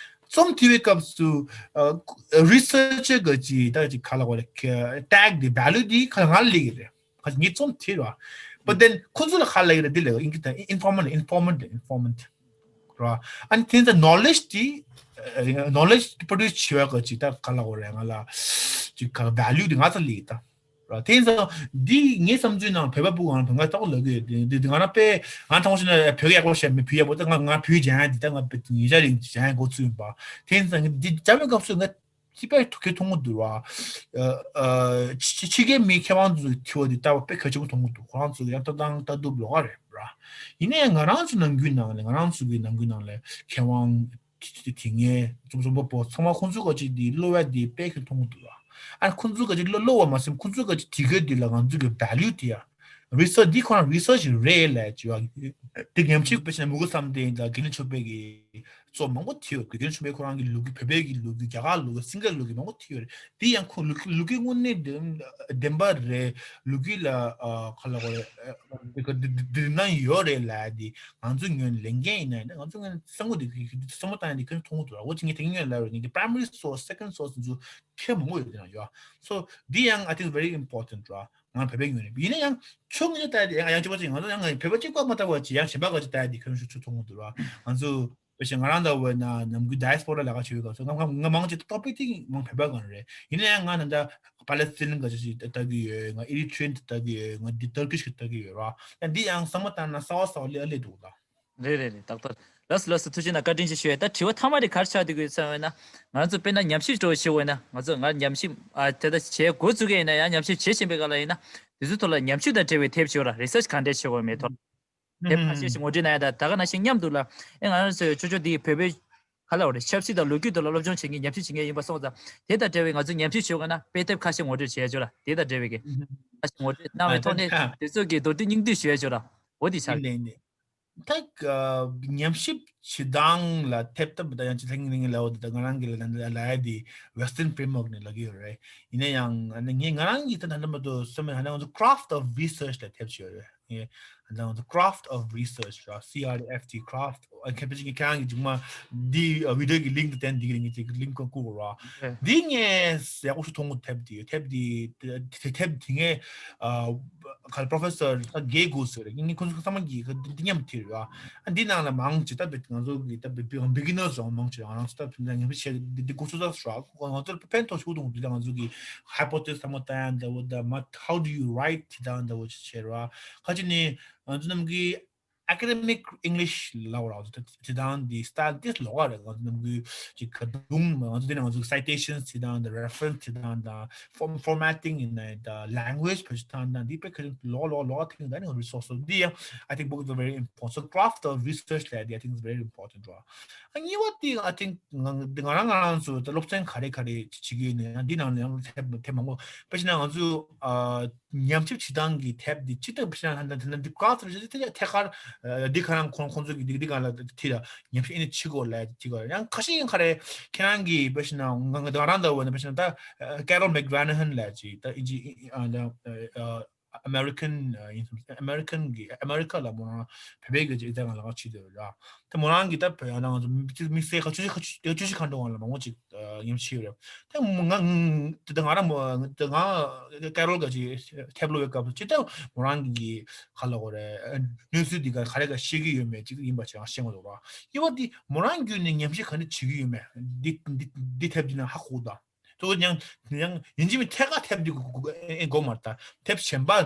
རྩོམ་བྲིས་པའི་སྐབས་སུ་ཨ་researcher ག་ཅིག་ད་ཅིག་ག་ལབ་དགོས་རེད། tag དེ་value དེ་ག་ང་ལ་སླེབས་ཀྱི་རེད། ག་ངས་རྩོམ་བྲིས་ར། but then ཁོ་ཚོ་ལ་ག་ལབ་ཀྱི་རེད། འདི་ལ་ཨིན་སྐད་དང་informant། informant། informant ར། ཨ་ནི་དེ་ཚོ་knowledge དེ་ ཨ། ནོ་ལེཇ་པྲོ་ཌུ་སི་བྱེད་པའི་སྐབས་ཅིག་ད་ག་ལབ་དགོས་རེད། ང་ལ་ཅིག་ག་ཝེ་ལུ་དེ་ང་ཚོ་ལེགས་ད། ར། དེ་ཡིན་ཙང་འདི་ངའི་བསམ་ཚུལ་ནང་བོད་པ་ཕྲུ་གུ་ང་ལ་བོད་སྐད་ཏག་ཏག་ལབ་ཀྱི་ཡོད། དེ་དེ་དེ་ང་རང་དཔེ་ང་ཐང་ཤེས་ན་བོད་སྐད་ཡག་པོ་བཤད་མེད། བོད་ཡག་པོ་ད་ང་ང་བོད་སྦྱང་ཡ་འདི་ད་ང་བོད་ཉེ་ཆར་རིང་སྦྱང་ཡ་འགོ་ཚུགས་ཡིན་པ། དེ་ཡིན་ཙང་ངས་འདི་སྦྱང་བའི་སྐབས་སུ་ང་ཅི་དཔེ་ཐུགས་ཁེ་མཐོང་གི་འདུག་ར། ཨ། ཨ། ཕྱི་ཕྱི་རྒྱལ་མི་མཁས་དབང་ཚོས་ཁྱེར་བ་འདི་ལྟ་བ་དཔེ་གལ་ཆེན་པོ་མཐོང་གི་འདུག་ཁོ་རང་ཚོ་ཡང་ལྟ་སྟངས་ལྟ་གྲུབ་ལོགས་ཀ་རེད་ར། ཡིན་ན་ཡང་ང་རང་ཚོ་ནང་ཁུལ་ནང་ལ་ང་རང་ཚོ་གི་ནང་ཁུལ་ནང་ལ་མཁས་དབང་དེ་དེ་དེ་ངས་རྩོམ་རྩོམ་པ་པོ་ཚང་མ་ཁོང་ཚོའི་སྐད་ཆ་འདི་ཀློག་ཡ་འདི་དཔེ་གལ་མཐོང་གི་འདུག་ལ། ཨ། ཁོང་ཚོའི་སྐད་ཆ་ཀློག་ཀློག་པ་མ་ཟད་ཁོང་ཚོའི་སྐད་ཆ་དེ་ག་འདི་ལ་ང་ཚོ་གི་ཝེ་ལུ་དེ་ཡ། རི་སར་ཆི་འདི་ཁོ་རང་རི་སར་ཆི་རེད་ལབ་ཅིག་ཡ། དེ་ཉམས་ཞིབ་དཔེ་བྱས་ན་མུ་གུ་བསམ་གཏན་དང་དགེ་འདུན་ཆོས་འཕེལ་གྱི་རྩོམ་མང་པོ་བྲིས་ཡོད། དགེ་འདུན་ཆོས་འཕེལ་ཁོ་རང་གི་ལོ་རྒྱུས། བོད་པའི་གི་ལོ་རྒྱུས། རྒྱ་གར་ལོ་རྒྱུས། སིང་ག་ལོ་རྒྱུས་མང་པོ་བྲིས་ཡོད་རེད། དེ་ཡང་ཁོ་ལོ་རྒྱུས་ལོ་རྒྱུས་དངོས་གནས་བདེན་བདེན་པ་རེད། ལོ་རྒྱུས་ལ་ཨ་ག་ལབ་དགོས་རེད། ཨ། འདི་ག་འདི་འདི་འདི་ན་ཡོད་རེད་ལབ་དེ་ང་ཚོ་ངོས་ནས་ལེན་མཁན་ཡིན་ན་ང་ཚོ་ངོས་ནས་བསམ་བློ་འདི་བསམ་བློ་བཏང་ཡ་འདི་ཁྱོན་མཐོང་གི་འདུག་ར། འོ་དེ་ངས་དེ་ངོས་ལབ་རེད། ངས་དེ་primary source, second source ཚོ་ཁྱོན་མང་པོ་ཡོད་དེ་ན་ཡོད། So འདི་ཡང་I think very important ར། ང་བོད་པའི་ངོས་ནས་ཡིན་ན་ཡང་ཕྱོགས་ངོས་ནས་ལྟ་ཡ་ཡང་ཡང་གཅིག་པ་ཅིག་ང་ཚོ་ཡང་ང་བོད་པ་གཅིག་པ་མ་ལྟ་བ་ཅིག་ཡང་གཞན་པ་ག་ཅིག་ལྟ་ཡ་འདི་ཁྱོན་ཤུགས་ཆུ་མཐོང་གི་འདུག་ར། ང་ཚོ་བྱས་ང་རང་ལྟ་བུ་ན་ནམ་རྒྱུན་diaspora ལས་ཀ་བྱེད་པའི་སྐབས་སུ་ང་ང་ང་མང་ཆེ་topic དེ་མང་བོད་པ་གང་རེད། ཡིན་ན་ཡང་ང་ད་ལྟ་Palestinian ག་ཅིག་ལྟ་གི་ཡོད། ང་Eritrean ལྟ་གི་ཡོད། ང་འདི་Turkish གི་ལྟ་གི་ཡོད་ར། ཡང་འདི་ཡང་བསམ་བློ་བཏང་ན་གསར་བ་གསར་བ་སླེབས་སླེབས་འདུག་ད། རེད་རེད་རེད། ཏག་ཏག་རེད། ལགས་སོ་ལགས་སོ། ཐུགས་རྗེ་གནང་། བཀའ་དྲིན་ཆེ་ཞུ་ཡ། ད་དྲི་བ་མཐའ་མ་དེ་ག་རེ་ཆགས་འདུག་གི་ཚང་བས་ན། ང་ཚོ་དཔེར་ན་ཉམས་ཞིབ་འགྲོ་བྱེད་འོས་ན་ང་ཚོ་ང་ཉམས་ཞིབ་ཨ་དེ་ལྟ་བྱེད་འགོ་བཙུགས་ཀྱི་ཡིན་ན་ཡང་ཉམས་ཞིབ་བྱེད་བཞིན་པའི་སྐབས་ལ་ཡིན་ན་དེ་ཚོའི་ཐོག་ལ་ཉམས་ཞིབ་དང་འབྲེལ་བའི་དེབ་ཞིག་ཡོད་ར། Research གང་འདྲས་བྱེད་དགོས་མེད་ཐོག་དེབ་ཁ་ཤས་ཤིག་ངོ་སྤྲོད་གནང་ཡ་དང་། ད་ག་ནང་བཞིན་མཉམ་དུ་ལ་ཨེ་ང་རང་ཚོའི་ཆོས་ཕྱོགས་འདིའི་བོད་པའི་ག་ལ་བ་རེད། ཆབ་སྲིད་དང་ལོ་རྒྱུས་ཐོག་ལ་སློབ་སྦྱོང་བྱེད་མཁན་ཉམས་ཞིབ་བྱེད་མཁན་ཡིན་པ་སོང་ཙང་དེ་དང་འབྲེལ་བའི་ང་ཚོས་ཉམས་ཞིབ་བྱེད་དགོས་ན་དཔེ་དེབ་ཁ་ཤས་ངོ་སྤྲོད་བྱེད་ཡ་ཅོ་ར། དེ་དང་འབྲེལ་བའི་གི་ཁ་ཤས་ངོ་སྤྲོད་གནང་བའི་ཐོག་ནས་དེ་ཚོ་གི་མདོར་བསྡུས་སྙིང་བསྡུས་ཞུ་ཡ་ཅོ་ར། འོ་དེ་ཆགས། ད་ཉམས་ཞིབ་བྱེད་སྟངས་ལ་ཐེབས་ཐབས་ད་ཡང་ཅི་ཐེག་ནིག་ནི་ལའོ་དེ་ད་ང་རང་གི་ལ་ལ་ལ་ཡ་དེ་Western framework ནས་ལབ་ཀྱི་ཡོད་རེད། ཡིན་ན་ཡང་ངས་ང་རང་གི་ད་ད་ལྟ་མ་གཏོགས་བསམ་མེད། ཧ་ན་ང་ཚོ་craft of research ལ་ཐེབས་ཀྱི་ཡོད་རེད། ངས་ད་ང་ཚོ་craft of research ར། C R A F T craft ཨ་ཁྱེད་ཕལ་ཆེར་ཁྱེད་རང་གི་མཇུག་མ་འདི་video གི་link དེ་བསྟན་འདི་གི་ངས་ཅིག་link བཀོད་ར། འདི་ངས་ཡག་པོ་ཞིག་མཐོང་གི་ཐེབས་དེ་ཐེབས་དེ་ཐེབས་དེ་ངས་ཨ། ག་ལ་Professor ད་Gay Goose ཟེར་རེད། ངས་ཁོང་ཚོ་ཚང་མ་གིས་འདི་མཉམ་དུ་ཐེབས་རེད་བ། ཨ་འདི་ནང་ལ་མང་ཆེ་ད་ང་ཚོ་གི་ད་beginners རང་མང་ཆེ་རང་རང་ཚོ་ད་ཕན་ཚུན་ངན་པ་བྱས་འདི་འདི་གོ་ཚོད་ཚ་ར། ང་ཚོར་ཕན་ཐོགས་ཤུགས་གཏོང་འདི་ད་ང་ཚོ་གི་hypothesis ཚང་མ་ལྟ་ཡ་འདྲ་བོ་ད་མ་how do you write དེ་ད་འདྲ་བོ་ཆེ་ཆེ་ར། ཁ་ཅིག་ནི་ང་ཚོ་རྣམས་གི་academic English ལབ་ར། དེ་དང་དེ་style དེ་ལོགས་ཀ་རེད། ང་ཚོ་ནམ་རྒྱུན་ཅིག་ཁ་རྡུང་མ་ང་ཚོ་དེ་ནས་ང་ཚོ་citations དེ་དང་དང་reference དེ་དང་དང་form formatting ཡིན་ན་དང་language བེད་སྤྱོད་དང་དང་དེ་དཔེ་ཁ་ལོགས་ལོགས་ལོགས་ཀ་ཐིག་ནས་ད་ནི་resource དེ་ཡང་I think book is very important. So craft of research ལ་དེ་I think is very important ར། ཨ་གཉིས་པ་དེ་I think ང་ང་རང་ང་རང་ཚོ་ད་སློབ་ཚན་ག་རེ་ག་རེ་བྱེད་ཀྱི་ཡོད་ནས་ཡང་འདི་ནང་ལ་ཡང་ཐེབས་ཐེབས་མང་པོ་དཔེ་བྱས་ན་ང་ཚོ་ཨ། ཉམས་ཞིབ་བྱེད་སྟངས་ཀྱི་དེབ་འདི་ཅི་ལྟར་བྱས་ན་ད་ད་འདི་ཀ་ཚོད་ཅི་ཐད་ཐད་ཀར་འདི་ཁ་རང་ཁོང་ཁོང་ཚོ་གི་འདི་འདི་ག་ལ་ཐི་ལ་ཉམས་ཞིབ་ཨེ་ནི་ཆི་གོ་ལ་ཅི་གོ་ཡང་ཁ་ཤས་ཡང་ཁ་རེ་ཁྱེད་རང་གི་བྱས་ན་ང་ང་རང་ད་བོ་ནི་བྱས་ན་ད་Carol McGranahan ལ་ཅི་ད་ཨིན་ཇི་ཨ་ད་American ཨ་ཡིན་American གི་America ལ་མོ་རང་བོད་པའི་གི་ཅིག་ད་ང་ལ་ང་ཆི་དེ་ར། ད་མོ་རང་གི་ད་བོད་ཡང་ང་ཚོ་དམིགས་བསལ་ཁ་ཆུ་ཁ་ཆུ་ཁ་ཆུ་ཁ་འགྲོ་བ་ལ་མང་པོ་ཅིག་ཉམས་ཞིབ་རེད། ད་ང་ད་ང་རང་མོ་ད་ང་ཀེ་རོལ་ག་ཅིག་ཐེབས་ལོ་བའི་སྐབས་སུ་ཅི་ད་མོ་རང་གི་ཁ་ལ་གོ་རེད། གནས་ཚུལ་འདི་ག་ག་རེ་ག་ཤེས་ཀྱི་ཡོད་མེད་ཅིག་ཡིན་པ་ཅིག་ཤེས་ཀྱི་འདུག་ར། ཡིན་པ་འདི་མོ་རང་བརྒྱུད་ནས་ཉམས་ཞིབ་ག་འདྲ་བྱེད་ཀྱི་ཡོད་མེད་འདི་འདི་འདི་ཐེབས་འདི་ན་ཧ་གོ་ད། ད་ཡང་ཡང་ཡིན་གཅིག་མིན་ཐད་ཀར་ཐེབས་འདི་གོ་མ་རེད་ད། ཐེབས་གཞན་པ་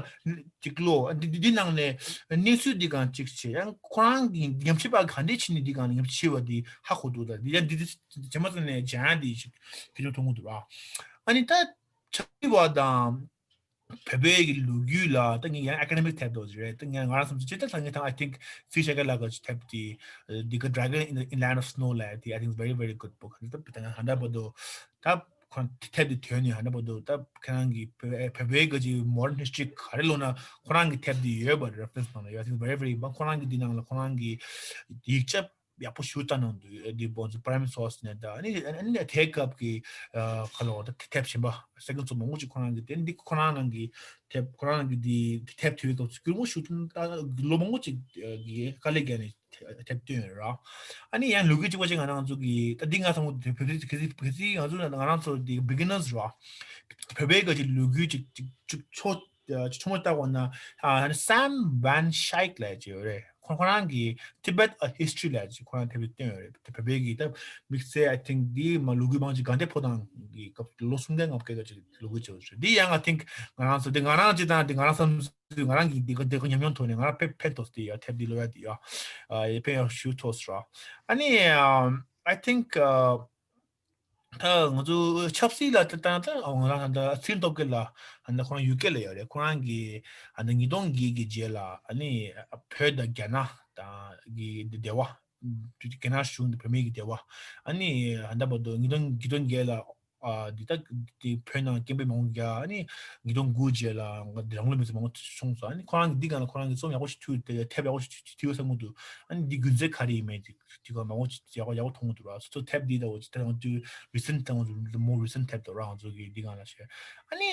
ཅིག་ལོ་འདི་འདི་ནང་ནས་གནས་ཚུལ་འདི་གང་ཅིག་བྱས་ཡང་ཁོ་རང་གི་ཉམས་ཞིབ་པ་ག་འདྲས་བྱས་ནས་འདི་གང་ལ་ཉམས་ཞིབ་བྱས་པ་འདི་ཧ་གོ་འདུག་ད་འདི་ཡང་འདི་འདི་རྗེས་མ་ཚོ་ནས་སྦྱང་ཡ་འདི་ཞིག་གི་ཆོག་མཐོང་གི་འདུག་ར། ཨ་ནི་ད་ཆབ་སྲིད་པ་དང་བོད་པའི་གི་ལོ་རྒྱུས་ལ་ད་ངས་ཡང་academic ཐད་དུ་རེད། ད་ངས་ང་རང་བསམ་ཚུལ་ཇི་ལྟར་ད་ངས་ད་I think སི་ཤ་ཀ་ལགས་ཀྱི་ཐེབས་དེ་འདི་ག་Dragon in the Inland of Snow ལབ་དེ་I think very very good book ད་ད་ང་ཧ་འདྲ་པོ་འདུག་ད་ཁོང་ཐེབས་དེ་ཐོན་ནས་ཧ་འདྲ་པོ་འདུག་ད་ཁྱེད་རང་གི་བོད་པའི་ག་ཅིག་modern history ག་རེ་ལོ་ན་ཁོ་རང་གི་ཐེབས་དེ་ཡོད་པ་reference གནང་ལ་ཡོད། I think very very ཁོ་རང་གི་འདི་ནང་ལ་ཁོ་རང་གི་ཡིག་ཆ་ཡག་པོ་ཞུ་ལྟ་གནང་འདུག་འདི་བོ་ཚོ་primary source ནས་ད་ཨ་ནི་ཨ་ནི་དེ་སྐབས་ཀྱི་ཁ་ལོ་ད་ཐེབས་གཞན་པ་second source མང་པོ་ཅིག་ཁོ་རང་གི་དེ་འདི་ཁོ་རང་ནང་གི་ཐེབས་ཁོ་རང་གི་འདི་ཐེབས་ཐོས་སྐབས་སུ་སྐྱུར་མོ་ཞུ་ཐུན་ད་ལོ་མང་པོ་ཅིག་གི་དཀའ་ལས་བརྒྱབ་ནས་ཐེབས་ཐོན་ཡོད་ར། ཨ་ནི་ཡང་ལོ་རྒྱུས་གཅིག་པ་ཅིག་ང་རང་ཚོ་གི་ད་འདི་ང་ཚང་མ་བོད་རིགས་གལ་སྲིད་གལ་སྲིད་ང་ཚོ་ང་རང་ཚོ་འདི་beginners ར། བོད་པའི་ག་ཅིག་ལོ་རྒྱུས་ཅིག་ཅིག་ཅིག་ཆོ་ཆོ་མོ་ལྟ་བ་ན་ཨ་Sam van Schaick ལབ་ཅིག་ཡོད་རེད། ཁོ་ཁོ་རང་གི་Tibet a History ལབ་ཅིག་ཁོ་རང་དེབ་བཏོན་ཡོད་རེད། དེ་བོད་པའི་གི་ད་དམིགས་བསལ་I think འདི་མ་ལོ་རྒྱུས་མང་ཅིག་དགའ་ལྡན་ཕོ་བྲང་གི་སྐབས་ལོ་སུམ་བརྒྱ་ལྔ་བརྒྱ་ཅིག་ལོ་རྒྱུས་བྱས་ཡོད་རེད། འདི་ཡང་I think ང་རང་ཚོ་འདི་ང་རང་ཅིག་དང་འདི་ང་རང་བསམ་ཚུལ་ང་རང་གི་འདི་ག་འདི་ག་ཉམས་མྱོང་ཐོག་ནས་ང་རང་ཕན་ཕན་ཐོགས་ཏེ་ཡ་དེབ་འདི་ཀློག་ཡ་འདི་ཡ་ཨ་ཕན་ཡ་ཞུ་ཐོགས་ར། ཨ་ནི་I think ད་ང་ཚོ་ཆབ་སྲིད་ལ་ད་ད་ད་ང་རང་ད་ཚེ་རིང་སྟོབས་རྒྱལ་ལགས་ད་ཁོ་རང་ཡུ་ཀེ་ལ་ཡོད་རེད། ཁོ་རང་གི་ད་ཉིས་སྟོང་བརྒྱད་ཀྱི་རྗེས་ལ་ཨ་ནི་བོད་དང་རྒྱ་ནག་དང་གི་འབྲེལ་བ། རྒྱ་ནག་གཞུང་དང་བོད་མི་གི་འབྲེལ་བ། ཨ་ནི་ད་བར་དུ་ཉིས་སྟོང་ཉིས་སྟོང་བརྒྱད་ལ་ཨ་འདི་ད་དེ་བོད་ནང་སྐད་འབོད་མང་པོ་རྒྱག་ཨ་ནི་ཉིས་སྟོང་དགུ་རྗེས་ལ་རང་ལུས་མེར་སྲེག་མང་པོ་བྱུང་སོང་། ཨ་ནི་ཁོ་རང་གི་འདི་སྒང་ལ་ཁོ་རང་གི་རྩོམ་ཡག་པོ་ཞིག་མཐུད་དེ་དེབ་ཡག་པོ་ཞིག་བྲིས་ཡོད་བསམ་གྱི་འདུག་ཨ་ནི་འདི་རྒྱུ་མཚན་ག་རེ་ཡིན་མིན་དེ་དེ་ག་མང་པོ་ཅིག་ཡག་པོ་ཡག་པོ་མཐོང་གི་འདུག་ར། སོ་སོ་དེབ་འདི་ད་འོ་ཅི་ད་ང་ཚོའི་recent ད་ང་ཚོ་more recent དེབ་དོ་ར། ང་ཚོ་གི་འདི་སྒང་ལ་བཤད། ཨ་ནི་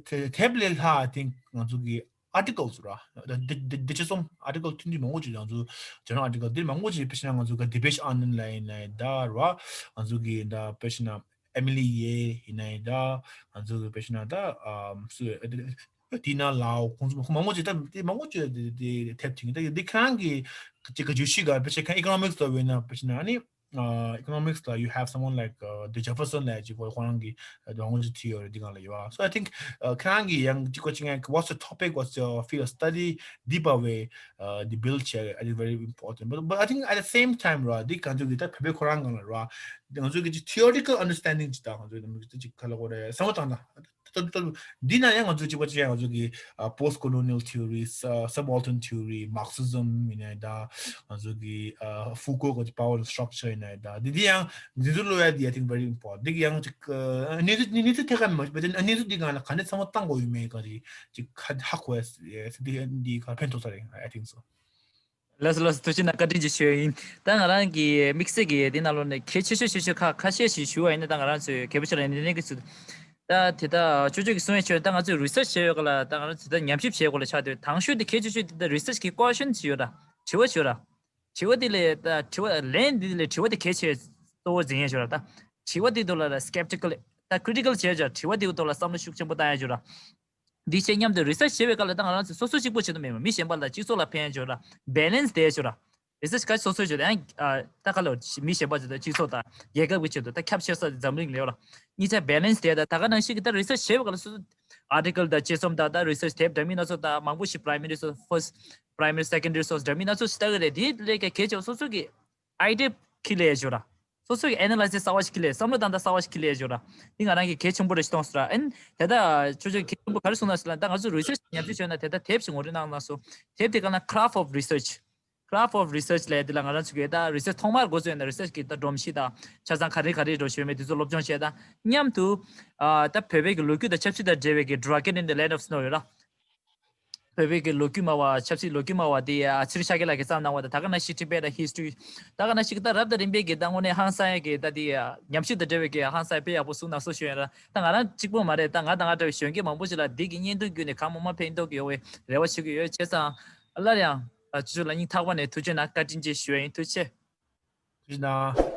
དེ་དེབ་ལས་ལྷག་I think ང་ཚོ་གི་articles ར། འདི་འདི་འདི་ཆེ་སོང་article ཐུང་ཐུང་མང་པོ་ཅིག་ང་ཚོ་journal article འདི་མང་པོ་ཅིག་དཔེ་བྱས་ན་ང་ཚོ་གི་Dipesh Anand ལ་ཡིན་ན་ད་ར། ང་ཚོ་གི་ད་དཔེ་བྱས་ན་Emily Yeh ཡིན་ན་ད་ང་ཚོ་གི་དཔེ་བྱས་ན་ད་ཨམ་སུ་Tina Lau ཁོང་ཚོ་མང་པོ་ཅིག་ད་དེ་མང་པོ་ཅིག་དེ་དེ་དེབ་ཐུང་ད་དེ་ཁྱེད་རང་གི་ཅིག་ག་བརྗོད་གཞི་ག་དཔེ་བྱས་ཁ་economics ལ་བས་ན་དཔེ་བྱས་ན་ཨ་ནི་uh, economics ལ་you have someone like uh, the Jefferson ལ་ཅིག་ཁོ་ཁོ་རང་གི་དོན་དངོས་ཅིག་བྲིས་ཡོད་རེད། འདི་སྒང་ལ་ཡོད། So I think uh, ཁྱེད་རང་གི་ཡང་ཅིག་གོ་ཅིག་ཡང་what's the topic, what's your field of study འདི་བ་བས་uh, འདི་build བྱས་I think very important. But, but I think at the same time ར་འདི་གང་ཚོད་ཀྱི་ད་བོད་པའི་ཁོ་རང་སྒང་ལ་ར་འདི་ང་ཚོ་གི་ཅིག་theoretical understanding ཅིག་ད་ང་ཚོ་ཅིག་ག་ལ་གོ་རེད་བསམ་བློ་བཏང་ད། འདི་ན་ཡང་ང་ཚོ་གཅིག་པ་གཅིག་ཡང་ང་ཚོ་གི་uh, post colonial theory, uh, subaltern theory, Marxism ཡིན་ནའི་ད་ང་ཚོ་གི uh, Foucault གི་power structure ཡིན་ནའི་ད་འདི་འདི་ཡང་འདི་ཚོ་ཀློག་ཡ་འདི་I think very important. འདི་གི་ཡང་ཅིག་uh, གནས་ཚུལ་གནས་ཚུལ་ཐད་ཀར་མ་གནས་ཚུལ་འདི་གང་ལ་ག་ནས་ཚང་མ་བཏང་དགོས་ཡོད་མེད་ག་རེ་ཅིག་ཧ་གོ་ཡ་འདི་འདི་ག་ཕན་ཐོགས་ས་རེད། I think so. ལགས་སོ་ལགས་སོ། ཐུགས་རྗེ་གནང་། བཀའ་དྲིན་ཆེ་ཞུ་ཡ་ཡིན། ད་ང་རང་གི་དམིགས་བསལ་གྱི་དེ་ནང་ལོགས་ནས་གལ་ཆེ་ཤོས་ཆེ་ཤོས་ཁ་ཁ་ཤས་ཤིག་ཞུ་བ་ཡིན་ན། ད་ང་རང་ཚོའི་རྒད་པོ་ཆེ་ལ་ཡིན་ནའི་གི་ཚུལ། ད་དེ་ད་ཅོ་ཅོ་གི་གསུང་ཡ་ཆོས་ད་ང་ཚོས་research བྱས་ཡོད་ག་ལ། ད་ང་རང་ཚོས་ད་ཉམས་ཞིབ་བྱས་གོ་ལ་ཆགས་དུས་དང་ཤོས་དེ་གལ་ཆེ་ཤོས་དེ་ད་research གི་question ཞིག་ཡོད་ར། དྲི་བ་ཞིག་ཡོད་ར། དྲི་བ་དེ་ལས་ད་དྲི་བ་ལན་དེ་ལས་དྲི་བ་དེ་གལ་ཆེ་གཙོ་བོ་འཛིན་ཡ་ཞིག་ཡོད་ར། ད་དྲི་བ་དེ་ཐོག་ལ་ད་skeptical ད་critical བྱས་ཅོ། དྲི་བ་དེ་ཐོག་ལ་བསམ་བློ་ཤུགས་ཆེན་པོ་བཏང་ཡ་ཞིག་ཡོད་ར། འདི་བྱེད་མཉམ་དུ་research བྱེད་པའི་སྐབས་ལ་ད་ང་རང་ཚོ་སོ་སོ་གཅིག་པོ་བྱེད་དུ་མེད་པ་མི་གཞན་པ་ལ་སྤྱི་ཚོགས་ལ་ཕན་ཡ་ཅོ་ར། balance དེ་ཅོ་ར། research ག་སོ་སོའི་ཅོ་ད་ཡང་ད་ག་ལ་མི་གཞན་པ་ཅོ་ད་སྤྱི་ཚོགས་དང་རྒྱལ་ཁབ་ཀྱི་ཆེད་དུ་ད་ཁྱབ་ཆེ་ས་འཛམ་གླིང་ལ་ཡོད་ར། གཉིས་ཆ་balance དེ་ད་ད་ག་ནང་བཞིན་གྱི་ད་research བྱེད་པའི་སྐབས་ལ་སོ་སོ་article དང་དཔྱད་རྩོམ་དང་ད་research དེབ་འདྲ་མིན་སྣ་ཚོགས་དང་མང་པོ་ཞིག་primary source, first, primary, secondary source འདྲ་མིན་སྣ་ཚོགས་ཞིག་ལྟ་གི་རེད། དེ་ལས་ཀ་གལ་ཆེ་བ་སོ་སོ་གི་idea ཁྱེར་ལས་ཅོ་ར། སོ་སོ་གི་analysis གསར་བ་ཞིག་ཁྱེར་ལས། བསམ་བློ་བཏང་སྟངས་གསར་བ་ཞིག་ཁྱེར་ལས་ཅོ་ར། འདི་ང་རང་གི་གལ་ཆེན་པོ་རེད་ཞིག་མཐོང་སོང་ར། ཨན་དེ་ད་ཅོ་ཅོ་གལ་ཆེན་པོ་ག་རེ་གསུངས་ན་ཟེར་ན། ད་ང་ཚོ་research ཉམས་ཞིབ་བྱས་ན་དེ་ད་དེབ་ཞིག་ངོ་སྤྲོད་གནང་གནང་སོང་། དེབ་དེ་ག་ན་craft of research, craft of research ལབ་དེ་ལ་ང་རང་ཚོ་གི་ད་research ཐོག་མར་འགོ་བཙུགས་ཡོད་ན་research གི་ད་སྒྲོམ་གཞི་དང་ཆ་ཚང་ག་རེ་ག་རེ་འགྲོ་ཞོན་མེད་དེ་ཚོ་སློབ་སྦྱོང་བྱས་ད་མཉམ་དུ་ཨ་ད་བོད་པའི་གི་ལོ་རྒྱུས་དང་ཆབ་སྲིད་དང་འབྲེལ་བའི་གི Dragon in the Land of Snow ཡོད་ར། བོད་པའི་གི་ལོ་རྒྱུས་སྨྲ་བ། ཆབ་སྲིད་ལོ་རྒྱུས་སྨྲ་བ་དེ་ཨ་ཚེ་རིང་ཤཱཀྱ་ལགས་ཀྱིས་བརྩམས་གནང་བ་དང་། ད་ག་ནང་བཞིན་Tibet history ད་ག་ནང་བཞིན་གྱི་ད་རབ་དང་རིམ་པས་ཀྱི་ད་དངོས་གནས་ཧང་སང་ཡ་གི་ད་དེ་ཨ་ཉམས་ཞིབ་དང་འབྲེལ་བའི་གི་ཧང་སང་ཡ་དཔེ་ཡག་པོ་གསུངས་གནང་སོང་ཞུ་ཡ་ར། ད་ང་རང་གཅིག་པོ་མ་རེད། ད་ང་དང་ང་འདྲ་བའི་གཞོན་སྐྱེས་མང་པོ་ཞིག་ལ་འདི་གི་བརྙན་ཐུང་བརྒྱུད་ནས་གང་མང་མང་ཕན་ཐོགས་ཀྱི་ཡོང་བའི་རེ་བ་བྱེད་ཀྱི་ཡོད། བྱས་ཙང་སླར་ཡང་ཨ་ཅོ་ཅོ་ལ་སྙིང་ཐག་པ་ནས་ཐུགས་རྗེ་གནང་། བཀའ་དྲིན་ཆེ་ཞུ་ཡ་ཡིན། ཐུགས་རྗེ་ཆེ། ཐུགས་རྗེ་གནང་།